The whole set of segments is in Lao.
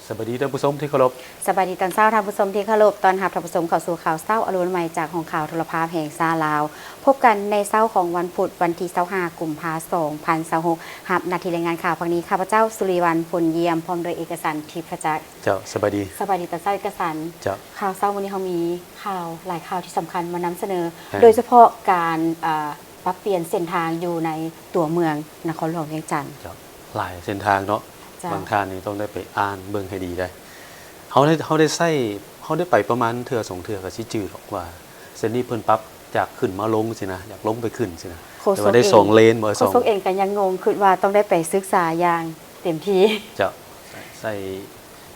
ສະບາຍດີທ່ານຜູ້ຊົມທີ່ເຄົາລົບ. ສະບາຍດີຕອນເຊົ້າທ່ານຜູ້ຊົມທີ່ເຄົາລົບ. ຕ້ອນຮັບທ່ານຜູ້ຊົມເຂົ້າສູ່ຂ່າວເຊົ້າອາລຸນໃໝ່ຈາກຫ້ອງຂ່າວໂທລະພາບແຫ່ງຊາດລາວ. ພົບກັນໃນເຊົ້າຂອງວັນພຸດ ວັນທີຊາວຫ້າ ກຸມພາ ສອງພັນຊາວຫົກ. ຮັບໜ້າທີ່ລາຍງານຂ່າວພາກນີ້ ຂ້າພະເຈົ້າ ສຸລິວັນ ພົນຢ້ຽມ ພ້ອມດ້ວຍເອກະສັນ ທິບພະຈັກ. ເຈົ້າ, ສະບາຍດີ. ສະບາຍດີຕອນເຊົ້າ ເອກະສັນ. ເຈົ້າ. ຂ່າວເຊົ້າມື້ນີ້ເຮົາມີຂ່າວຫຼາຍຂ່າວທີ່ສຳຄັນມານຳສະເໜີ, ແມ່ນ. ໂດຍສະເພາະການ, ເອີ, ປັບປ່ຽນເສັ້ນທາງຢູ່ໃນຕົວເມືອງນະຄອນຫຼວງວຽງຈັນ. ເຈົ້າ. ຫຼາຍເສັ້ນທາງເນາະ. ເຈົ້າ. ບາງທ່ານນີ້ຕ້ອງໄດ້ໄປອ່ານເບິ່ງໃຫ້ດີເດ້. ເຮົາໄດ້, ເຮົາໄດ້ໃຊ້, ເຮົາໄດ້ໄປປະມານເທື່ອສອງເທື່ອກໍຊິຈື່ດອກວ່າ ເສັ້ນນີ້ເພິ່ນປັບຈາກຂຶ້ນມາລົງຊີ້ນະ, ຈາກລົງໄປຂຶ້ນຊີ້ນະ. ໂຄສົກ ແຕ່ວ່າໄດ້ສອງເລນບໍ່? ໂຄສົກເອງກໍຍັງງົງ, ຄິດວ່າຕ້ອງໄດ້ໄປສຶກສາຢ່າງເຕັມທີ່. ເຈົ້າ. ໃຊ້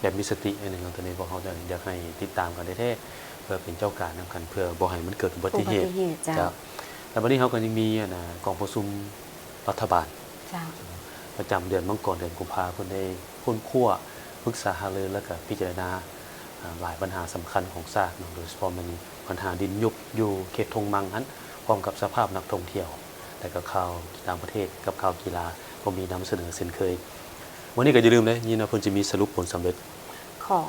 ແບບມີສະຕິໜ້ອຍໜຶ່ງ. ໂຕນີ້ພວກເຮົາຢາກໃຫ້ຕິດຕາມກັນແທ້ໆ ເພື່ອເປັນເຈົ້າການນຳກັນ ເພື່ອບໍ່ໃຫ້ມັນເກີດອຸບັດຕິເຫດ. ອຸບັດຕິເຫດ, ເຈົ້າ. ເຈົ້າ. ແລ້ວບັດນີ້ເຮົາກໍຍັງມີ ອັນນ່າ ກອງປະຊຸມລັດຖະບານ. ເຈົ້າ. ປະຈຳເດືອນມັງກອນ ເດືອນກຸມພາ ເພິ່ນໄດ້ຄົ້ນຄວ້າ ປຶກສາຫາລື ແລະ ກໍພິຈາລະນາ ອາ ຫຼາຍບັນຫາສຳຄັນຂອງຊາດເນາະ, ໂດຍສະເພາະແມ່ນບັນຫາດິນຍຸບຢູ່ເຂດທົ່ງມັງຫັ້ນ ພ້ອມກັບສະພາບນັກທ່ອງທ່ຽວ ແລະ ກໍຂ່າວທີ່ຕ່າງປະເທດ ກັບຂ່າວກິລາ ກໍມີນຳສະເໜີເຊັ່ນເຄີຍ. ມື້ນີ້ກໍຢ່າລືມເດ້ ຍິນວ່າເພິ່ນຈະມີສະຫຼຸບຜົນສຳເລັດຂອງ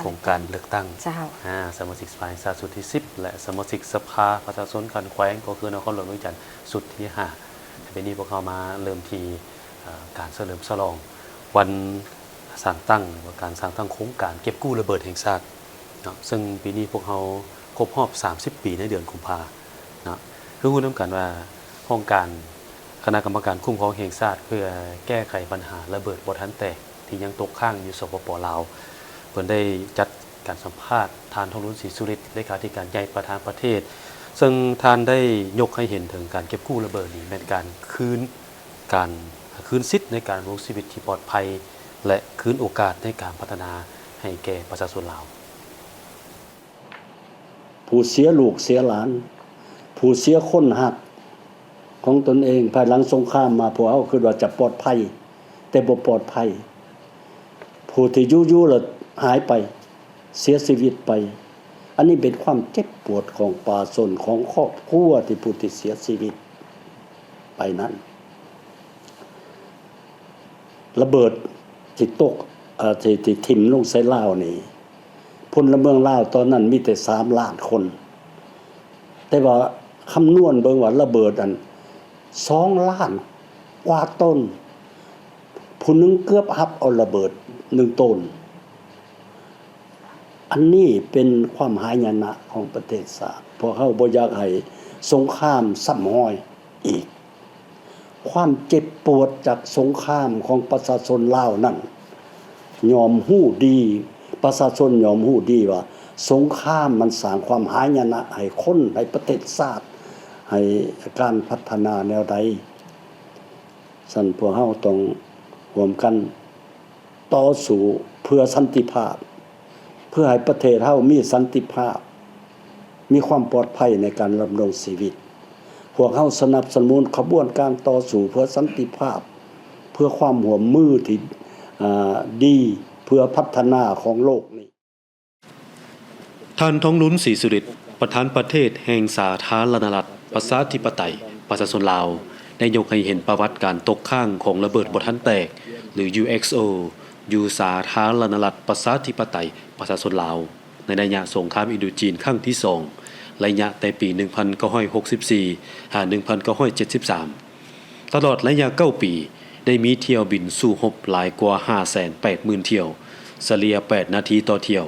ຂອງການເລືອກຕັ້ງ ເຈົ້າ. ອາ ສະມາຊິກສະພາແຫ່ງຊາດຊຸດທີສິບ ແລະ ສະມາຊິກສະພາປະຊາຊົນຂັ້ນແຂວງ ກໍຄືນະຄອນຫຼວງວຽງຈັນ ຊຸດທີຫ້າ. ແຕ່ປີນີ້ພວກເຮົາມາເລີ່ມທີ່ ເອີ ການສະເຫຼີມສະຫຼອງວັນສ້າງຕັ້ງ ການສ້າງຕັ້ງໂຄງການເກັບກູ້ລະເບີດແຫ່ງຊາດເນາະ, ເຊິ່ງປີນີ້ພວກເຮົາຄົບຮອບສາມສິບປີໃນເດືອນກຸມພາເນາະ. ຄືຮູ້ນຳກັນວ່າ ຫ້ອງການຄະນະກຳມະການຄຸ້ມຄອງແຫ່ງຊາດ ເພື່ອແກ້ໄຂບັນຫາລະເບີດບໍ່ທັນແຕກ ທີ່ຍັງຕົກຄ້າງຢູ່ ສປປ ລາວ ເພິ່ນໄດ້ຈັດການສຳພາດທ່ານ ທອງລຸນ ສີສຸລິດ ເລຂາທິການໃຫຍ່ປະທານປະເທດ, ເຊິ່ງທ່ານໄດ້ຍົກໃຫ້ເຫັນເຖິງການເກັບກູ້ລະເບີດນີ້ແມ່ນການຄືນ, ການຄືນສິດໃນການດຳລົງຊີວິດທີ່ປອດໄພ ແລະ ຄືນໂອກາດໃນການພັດທະນາໃຫ້ແກ່ປະຊາຊົນລາວ. ຜູ້ເສຍລູກເສຍຫຼານ, ຜູ້ເສຍຄົນຮັກຂອງຕົນເອງ, ພາຍຫຼັງສົງຄາມມາ ພວກເຮົາຄິດວ່າຈະປອດໄພ, ແຕ່ບໍ່ປອດໄພ. ຜູ້ທີ່ຢູ່ໆແລ້ວຫາຍໄປ, ເສຍຊີວິດໄປ. ອັນນີ້ເປັນຄວາມເຈັບປວດຂອງປະຊາຊົນ, ຂອງຄອບຄົວທີ່ຜູ້ທີ່ເສຍຊີວິດໄປນັ້ນ. ລະເບີດທີ່ຕົກ, ເອີ, ທີ່, ທີ່ຖິ້ມລົງໃສ່ລາວນີ້, ພົນລະເມືອງລາວຕອນນັ້ນມີແຕ່ສາມລ້ານຄົນ, ແຕ່ວ່າຄຳນວນເບິ່ງວ່າລະເບີດນັ້ນສອງລ້ານກວ່າໂຕນ, ຜູ້ໜຶ່ງເກືອບຮັບເອົາລະເບີດໜຶ່ງໂຕນ. ອັນນີ້ເປັນຄວາມຫາຍະນະຂອງປະເທດຊາດ. ພວກເຮົາບໍ່ຢາກໃຫ້ສົງຄາມຊ້ຳຮອຍອີກ. ຄວາມເຈັບປວດຈາກສົງຄາມຂອງປະຊາຊົນລາວນັ້ນ ຍ່ອມຮູ້ດີ, ປະຊາຊົນຍ່ອມຮູ້ດີວ່າສົງຄາມມັນສ້າງຄວາມຫາຍະນະໃຫ້ຄົນ, ໃຫ້ປະເທດຊາດ, ໃຫ້ການພັດທະນາແນວໃດ. ຊັ້ນພວກເຮົາຕ້ອງຮ່ວມກັນ ຕໍ່ສູ້ເພື່ອສັນຕິພາບ, ເພື່ອໃຫ້ປະເທດເຮົາມີສັນຕິພາບ, ມີຄວາມປອດໄພໃນການດຳລົງຊີວິດ. ພວກເຮົາສະໜັບສະໜູນຂະບວນການຕໍ່ສູ້ເພື່ອສັນຕິພາບ, ເພື່ອຄວາມຮ່ວມມືທີ່, ອາ, ດີ, ເພື່ອພັດທະນາຂອງໂລກນີ້. ທ່ານ ທອງລຸນ ສີສຸລິດ ປະທານປະເທດແຫ່ງສາທາລະນະລັດ ປະຊາທິປະໄຕ ປະຊາຊົນລາວ ໄດ້ຍົກໃຫ້ເຫັນປະຫວັດການຕົກຄ້າງຂອງລະເບີດບໍ່ທັນແຕກ ຫຼື UXO ຢູ່ສາທາລະນະລັດ ປະຊາທິປະໄຕ ປະຊາຊົນລາວ ໃນໄລຍະສົງຄາມອິນໂດຈີນຄັ້ງທີສອງ ໄລຍະແຕ່ປີໜຶ່ງພັນເກົ້າຮ້ອຍຫົກສິບສີ່ ຫາ ໜຶ່ງພັນເກົ້າຮ້ອຍເຈັດສິບສາມ. ຕະຫຼອດໄລຍະເກົ້າປີ ໄດ້ມີຖ້ຽວບິນສູ້ຮົບຫຼາຍກວ່າຫ້າແສນແປດໝື່ນຖ້ຽວ, ສະເລ່ຍແປດນາທີຕໍ່ຖ້ຽວ,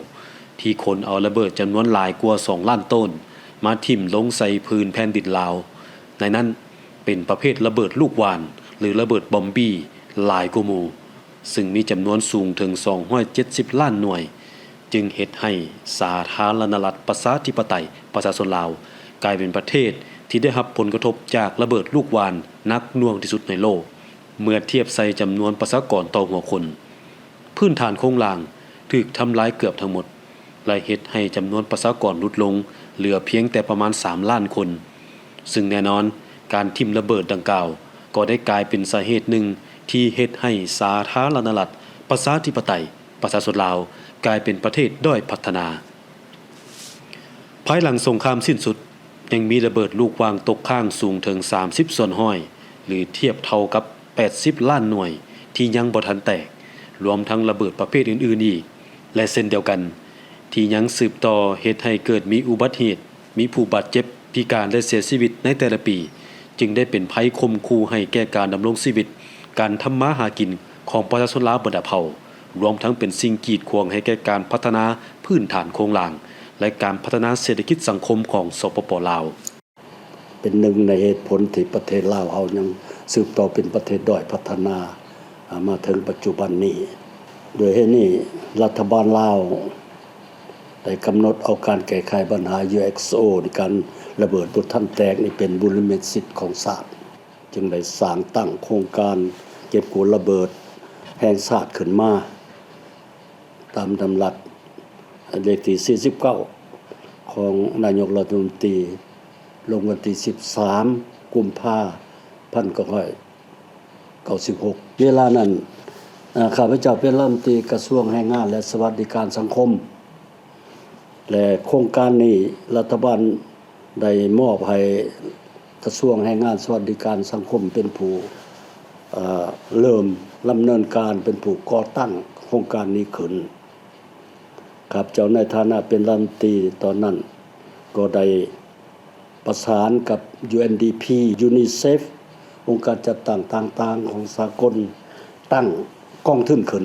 ທີ່ຂົນເອົາລະເບີດຈຳນວນຫຼາຍກວ່າສອງລ້ານໂຕນ ມາຖິ້ມລົງໃສ່ພື້ນແຜ່ນດິນລາວ, ໃນນັ້ນເປັນປະເພດລະເບີດລູກຫວ່ານ ຫຼື ລະເບີດບອມບີ ຫຼາຍກວ່າໝູ່, ຊຶ່ງມີຈຳນວນສູງເຖິງສອງຮ້ອຍເຈັດສິບລ້ານໜ່ວຍ, ຈຶ່ງເຮັດໃຫ້ສາທາລະນະລັດ ປະຊາທິປະໄຕ ປະຊາຊົນລາວ ກາຍເປັນປະເທດທີ່ໄດ້ຮັບຜົນກະທົບຈາກລະເບີດລູກຫວ່ານໜັກໜ່ວງທີ່ສຸດໃນໂລກ ເມື່ອທຽບໃສ່ຈຳນວນປະຊາກອນຕໍ່ຫົວຄົນ. ພື້ນຖານໂຄງລ່າງຖືກທຳລາຍເກືອບທັງໝົດ ແລະ ເຮັດໃຫ້ຈຳນວນປະຊາກອນຫຼຸດລົງເຫຼືອພຽງແຕ່ປະມານສາມລ້ານຄົນ. ຊຶ່ງແນ່ນອນ, ການຖິ້ມລະເບີດດັ່ງກ່າວກໍໄດ້ກາຍເປັນສາເຫດໜຶ່ງທີ່ເຮັດໃຫ້ສາທາລະນະລັດ ປະຊາທິປະໄຕ ປະຊາຊົນລາວ ກາຍເປັນປະເທດດ້ອຍພັດທະນາ. ພາຍຫຼັງສົງຄາມສິ້ນສຸດ, ຍັງມີລະເບີດລູກຫວ່ານຕົກຄ້າງສູງເຖິງສາມສິບສ່ວນຮ້ອຍ ຫຼື ທຽບເທົ່າກັບແປດສິບລ້ານໜ່ວຍທີ່ຍັງບໍ່ທັນແຕກ, ລວມທັງລະເບີດປະເພດອື່ນໆອີກ, ແລະເຊັ່ນດຽວກັນ ທີ່ຍັງສືບຕໍ່ເຮັດໃຫ້ເກີດມີອຸບັດເຫດ, ມີຜູ້ບາດເຈັບ, ພິການ ແລະເສຍຊີວິດໃນແຕ່ລະປີ, ຈຶ່ງໄດ້ເປັນໄພຂົ່ມຂູ່ໃຫ້ແກ່ການດຳລົງຊີວິດ, ການທຳມາຫາກິນຂອງປະຊາຊົນລາວບັນດາເຜົ່າ, ລວມທັງເປັນສິ່ງກີດຂວາງໃຫ້ແກ່ການພັດທະນາພື້ນຖານໂຄງລ່າງ ແລະ ການພັດທະນາເສດຖະກິດສັງຄົມຂອງ ສປປ ລາວ. ເປັນໜຶ່ງໃນເຫດຜົນທີ່ປະເທດລາວເຮົາຍັງສືບຕໍ່ເປັນປະເທດດ້ອຍພັດທະນາ ອາ ມາເຖິງປັດຈຸບັນນີ້. ດ້ວຍເຫດນີ້ ລັດຖະບານລາວໄດ້ກຳນົດເອົາການແກ້ໄຂບັນຫາ ຢູເອັກໂອ ໃນການລະເບີດບໍ່ທັນແຕກນີ້ເປັນບຸລິມະສິດຂອງຊາດ, ຈຶ່ງໄດ້ສ້າງຕັ້ງໂຄງການເກັບກູ້ລະເບີດແຫ່ງຊາດຂຶ້ນມາ ຕາມດຳລັດເລກທີສີ່ສິບເກົ້າ ຂອງນາຍົກລັດຖະມົນຕີ ລົງວັນທີສິບສາມ ກຸມພາ ພັນເກົ້າຮ້ອຍເກົ້າສິບຫົກ. ເວລານັ້ນ ອາ ຂ້າພະເຈົ້າເປັນລັດຖະມົນຕີກະຊວງແຮງງານ ແລະ ສະຫວັດດີການສັງຄົມ ແລະ ໂຄງການນີ້ລັດຖະບານ ໄດ້ມອບໃຫ້ກະຊວງແຮງງານສະຫວັດດີການສັງຄົມເປັນຜູ້ ເອີ ເລີ່ມດຳເນີນການ ເປັນຜູ້ກໍ່ຕັ້ງໂຄງການນີ້ຂຶ້ນ. ຂ້າພະເຈົ້າໃນຖານະເປັນລັດຖະມົນຕີຕອນນັ້ນ ກໍໄດ້ປະສານກັບ ຢູເອັນດີພີ ຢູນີເຊັບ ອົງການຈັດຕັ້ງຕ່າງໆຂອງສາກົນ ຕັ້ງກອງທຶນຂຶ້ນ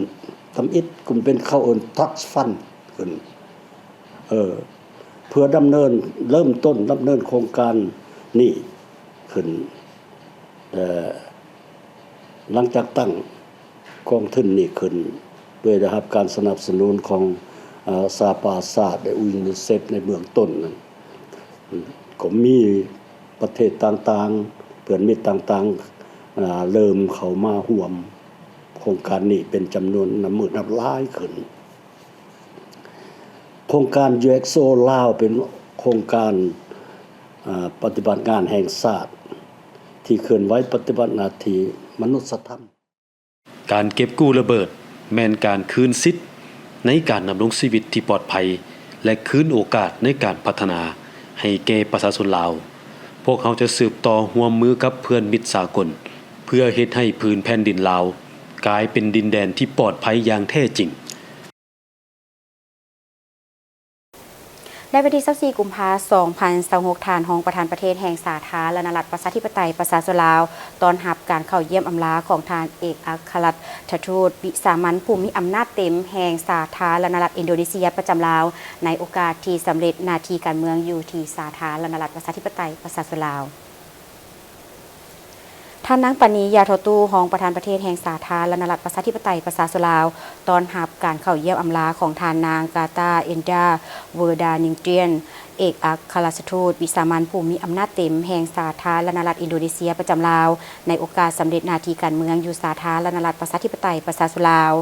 ທຳອິດກໍເປັນ ເຂົາເອີ້ນ ທຣັສຟັນຂຶ້ນ ເອີ ເພື່ອດຳເນີນ ເລີ່ມຕົ້ນດຳເນີນໂຄງການນີ້ຂຶ້ນ ແລະ ຫຼັງຈາກຕັ້ງກອງທຶນນີ້ຂຶ້ນ ໂດຍໄດ້ຮັບການສະໜັບສະໜູນຂອງ ເອີ ສະຫະປະຊາຊາດ ແລະ ຢູນີເຊັບ ໃນເບື້ອງຕົ້ນນັ້ນ ກໍມີປະເທດຕ່າງໆ ເພື່ອນມິດຕ່າງໆ ເລີ່ມເຂົ້າມາຮ່ວມໂຄງການນີ້ເປັນຈຳນວນນັບມື້ນັບຫຼາຍຂຶ້ນ. ໂຄງການ ຢູເອັກໂອ ລາວ ເປັນໂຄງການ ອາ ປະຕິບັດງານແຫ່ງຊາດ ທີ່ເຄື່ອນໄຫວປະຕິບັດໜ້າທີ່ມະນຸດສະທຳ. ການເກັບກູ້ລະເບີດ ແມ່ນການຄືນສິດໃນການດຳລົງຊີວິດທີ່ປອດໄພ ແລະ ຄືນໂອກາດໃນການພັດທະນາໃຫ້ແກ່ປະຊາຊົນລາວ. ພວກເຮົາຈະສືບຕໍ່ຮ່ວມມືກັບເພື່ອນມິດສາກົນ ເພື່ອເຮັດໃຫ້ພື້ນແຜ່ນດິນລາວກາຍເປັນດິນແດນທີ່ປອດໄພຢ່າງແທ້ຈິງ. ໃນວັນທີຊາວສີ່ ກຸມພາ ສອງພັນຊາວຫົກ ທ່ານຮອງປະທານປະເທດແຫ່ງສາທາລະນະລັດ ປະຊາທິປະໄຕ ປະຊາຊົນລາວ ຕ້ອນຮັບການເຂົ້າຢ້ຽມອຳລາຂອງທ່ານເອກອັກຄະລັດຖະທູດວິສາມັນຜູ້ມີອຳນາດເຕັມແຫ່ງສາທາລະນະລັດອິນໂດເນເຊຍປະຈຳລາວ ໃນໂອກາດທີ່ສຳເລັດໜ້າທີ່ການເມືອງຢູ່ທີ່ສາທາລະນະລັດ ປະຊາທິປະໄຕ ປະຊາຊົນລາວ. ທ່ານນາງ ປານີ ຢາທໍ່ຕູ້ ຮອງປະທານປະເທດແຫ່ງສາທາລະນະລັດ ປະຊາທິປະໄຕ ປະຊາຊົນລາວ ຕ້ອນຮັບການເຂົ້າຢ້ຽມອຳລາຂອງທ່ານນາງ ກາຕາ ເອັນດາ ເວີດານິງຕຽນ ເອກອັກຄະລັດຖະທູດວິສາມັນຜູ້ມີອຳນາດເຕັມແຫ່ງສາທາລະນະລັດອິນໂດເນເຊຍປະຈຳລາວ ໃນໂອກາດສຳເລັດໜ້າທີ່ການເມືອງຢູ່ສາທາລະນະລັດ ປະຊາທິປະໄຕ ປະຊາຊົນລາວ.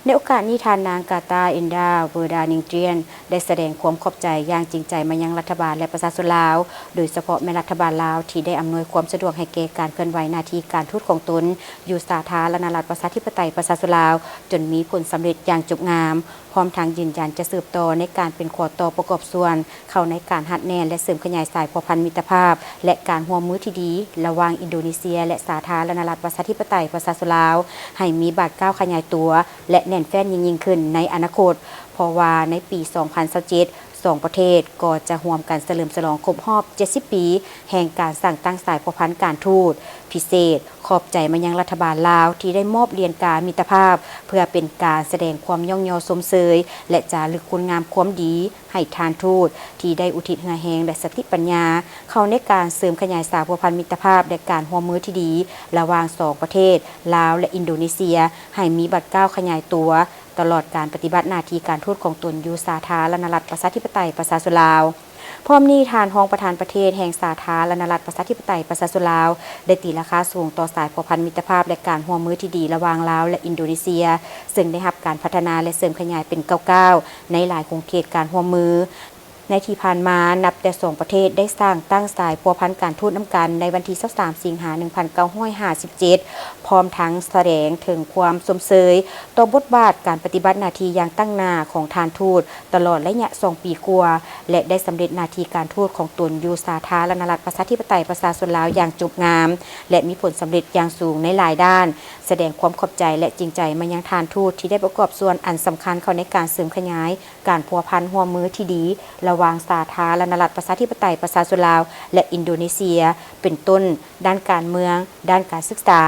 ໃນໂອກາດນີ້ ທ່ານນາງ ກາຕາ ເອັນດາ ເວີດານິງຕຽນ ໄດ້ສະແດງຄວາມຂອບໃຈຢ່າງຈິງໃຈມາຍັງລັດຖະບານ ແລະ ປະຊາຊົນລາວ, ໂດຍສະເພາະແມ່ນລັດຖະບານລາວ ທີ່ໄດ້ອຳນວຍຄວາມສະດວກໃຫ້ແກ່ການເຄື່ອນໄຫວໜ້າທີ່ການທູດຂອງຕົນຢູ່ສາທາລະນະລັດ ປະຊາທິປະໄຕ ປະຊາຊົນລາວ ຈົນມີຜົນສຳເລັດຢ່າງຈົບງາມ, ພ້ອມທັງຢືນຢັນຈະສືບຕໍ່ໃນການເປັນຂົວຕໍ່ປະກອບສ່ວນ ເຂົ້າໃນການຮັດແໜ້ນ ແລະ ເສີມຂະຫຍາຍສາຍພົວພັນມິດຕະພາບ ແລະ ການຮ່ວມມືທີ່ດີລະຫວ່າງອິນໂດເນເຊຍ ແລະ ສາທາລະນະລັດປະຊາທິປະໄຕປະຊາຊົນລາວ ໃຫ້ມີບາດກ້າວຂະຫຍາຍຕົວ ແລະ ແໜ້ນແຟ້ນຍິ່ງໆຂຶ້ນໃນອະນາຄົດ, ເພາະວ່າໃນປີສອງພັນຊາວເຈັດ ສອງປະເທດກໍຈະຮ່ວມກັນສະເຫຼີມສະຫຼອງຄົບຮອບເຈັດສິບປີ ແຫ່ງການສ້າງຕັ້ງສາຍພົວພັນການທູດພິເສດ. ຂອບໃຈມາຍັງລັດຖະບານລາວທີ່ໄດ້ມອບຫຼຽນກາມິດຕະພາບ ເພື່ອເປັນການສະແດງຄວາມຍ້ອງຍໍຊົມເຊີຍ ແລະ ຈາລຶກຄຸນງາມຄວາມດີໃຫ້ທ່ານທູດ ທີ່ໄດ້ອຸທິດເຫື່ອແຮງ ແລະ ສະຕິປັນຍາ ເຂົ້າໃນການເສີມຂະຫຍາຍສາຍພົວພັນມິດຕະພາບ ແລະ ການຮ່ວມມືທີ່ດີລະຫວ່າງສອງປະເທດ ລາວ ແລະ ອິນໂດເນເຊຍ ໃຫ້ມີບາດກ້າວຂະຫຍາຍຕົວ ຕະຫຼອດການປະຕິບັດໜ້າທີ່ການທູດຂອງຕົນຢູ່ສາທາລະນະລັດ ປະຊາທິປະໄຕ ປະຊາຊົນລາວ. ພ້ອມນີ້ ທ່ານຮອງປະທານປະເທດແຫ່ງສາທາລະນະລັດ ປະຊາທິປະໄຕ ປະຊາຊົນລາວ ໄດ້ຕີລາຄາສູງຕໍ່ສາຍພົວພັນມິດຕະພາບ ແລະ ການຮ່ວມມືທີ່ດີລະຫວ່າງລາວ ແລະ ອິນໂດເນເຊຍ, ເຊິ່ງໄດ້ຮັບການພັດທະນາ ແລະ ເສີມຂະຫຍາຍເປັນກ້າວໆ ໃນຫຼາຍຂົງເຂດການຮ່ວມມື. ໃນທີ່ຜ່ານມາ, ນັບແຕ່ສອງປະເທດໄດ້ສ້າງຕັ້ງສາຍພົວພັນການທູດນຳກັນໃນວັນທີຊາວສາມ ສິງຫາ ໜຶ່ງພັນເກົ້າຮ້ອຍຫ້າສິບເຈັດ ພ້ອມທັງສະແດງເຖິງຄວາມຊົມເຊີຍຕໍ່ບົດບາດການປະຕິບັດໜ້າທີ່ຢ່າງຕັ້ງໜ້າຂອງທ່ານທູດຕະຫຼອດໄລຍະສອງປີກວ່າ ແລະ ໄດ້ສຳເລັດໜ້າທີ່ການທູດຂອງຕົນຢູ່ສາທາລະນະລັດ ປະຊາທິປະໄຕ ປະຊາຊົນລາວຢ່າງຈົບງາມ ແລະ ມີຜົນສຳເລັດຢ່າງສູງໃນຫຼາຍດ້ານ, ສະແດງຄວາມຂອບໃຈ ແລະ ຈິງໃຈມາຍັງທ່ານທູດທີ່ໄດ້ປະກອບສ່ວນອັນສຳຄັນເຂົ້າໃນການເສີມຂະຫຍາຍ ການພົວພັນຮ່ວມມືທີ່ດີລະຫວ່າງສາທາລະນະລັດ ປະຊາທິປະໄຕ ປະຊາຊົນລາວ ແລະ ອິນໂດເນເຊຍ ເປັນຕົ້ນ ດ້ານການເມືອງ, ດ້ານການສຶກສາ,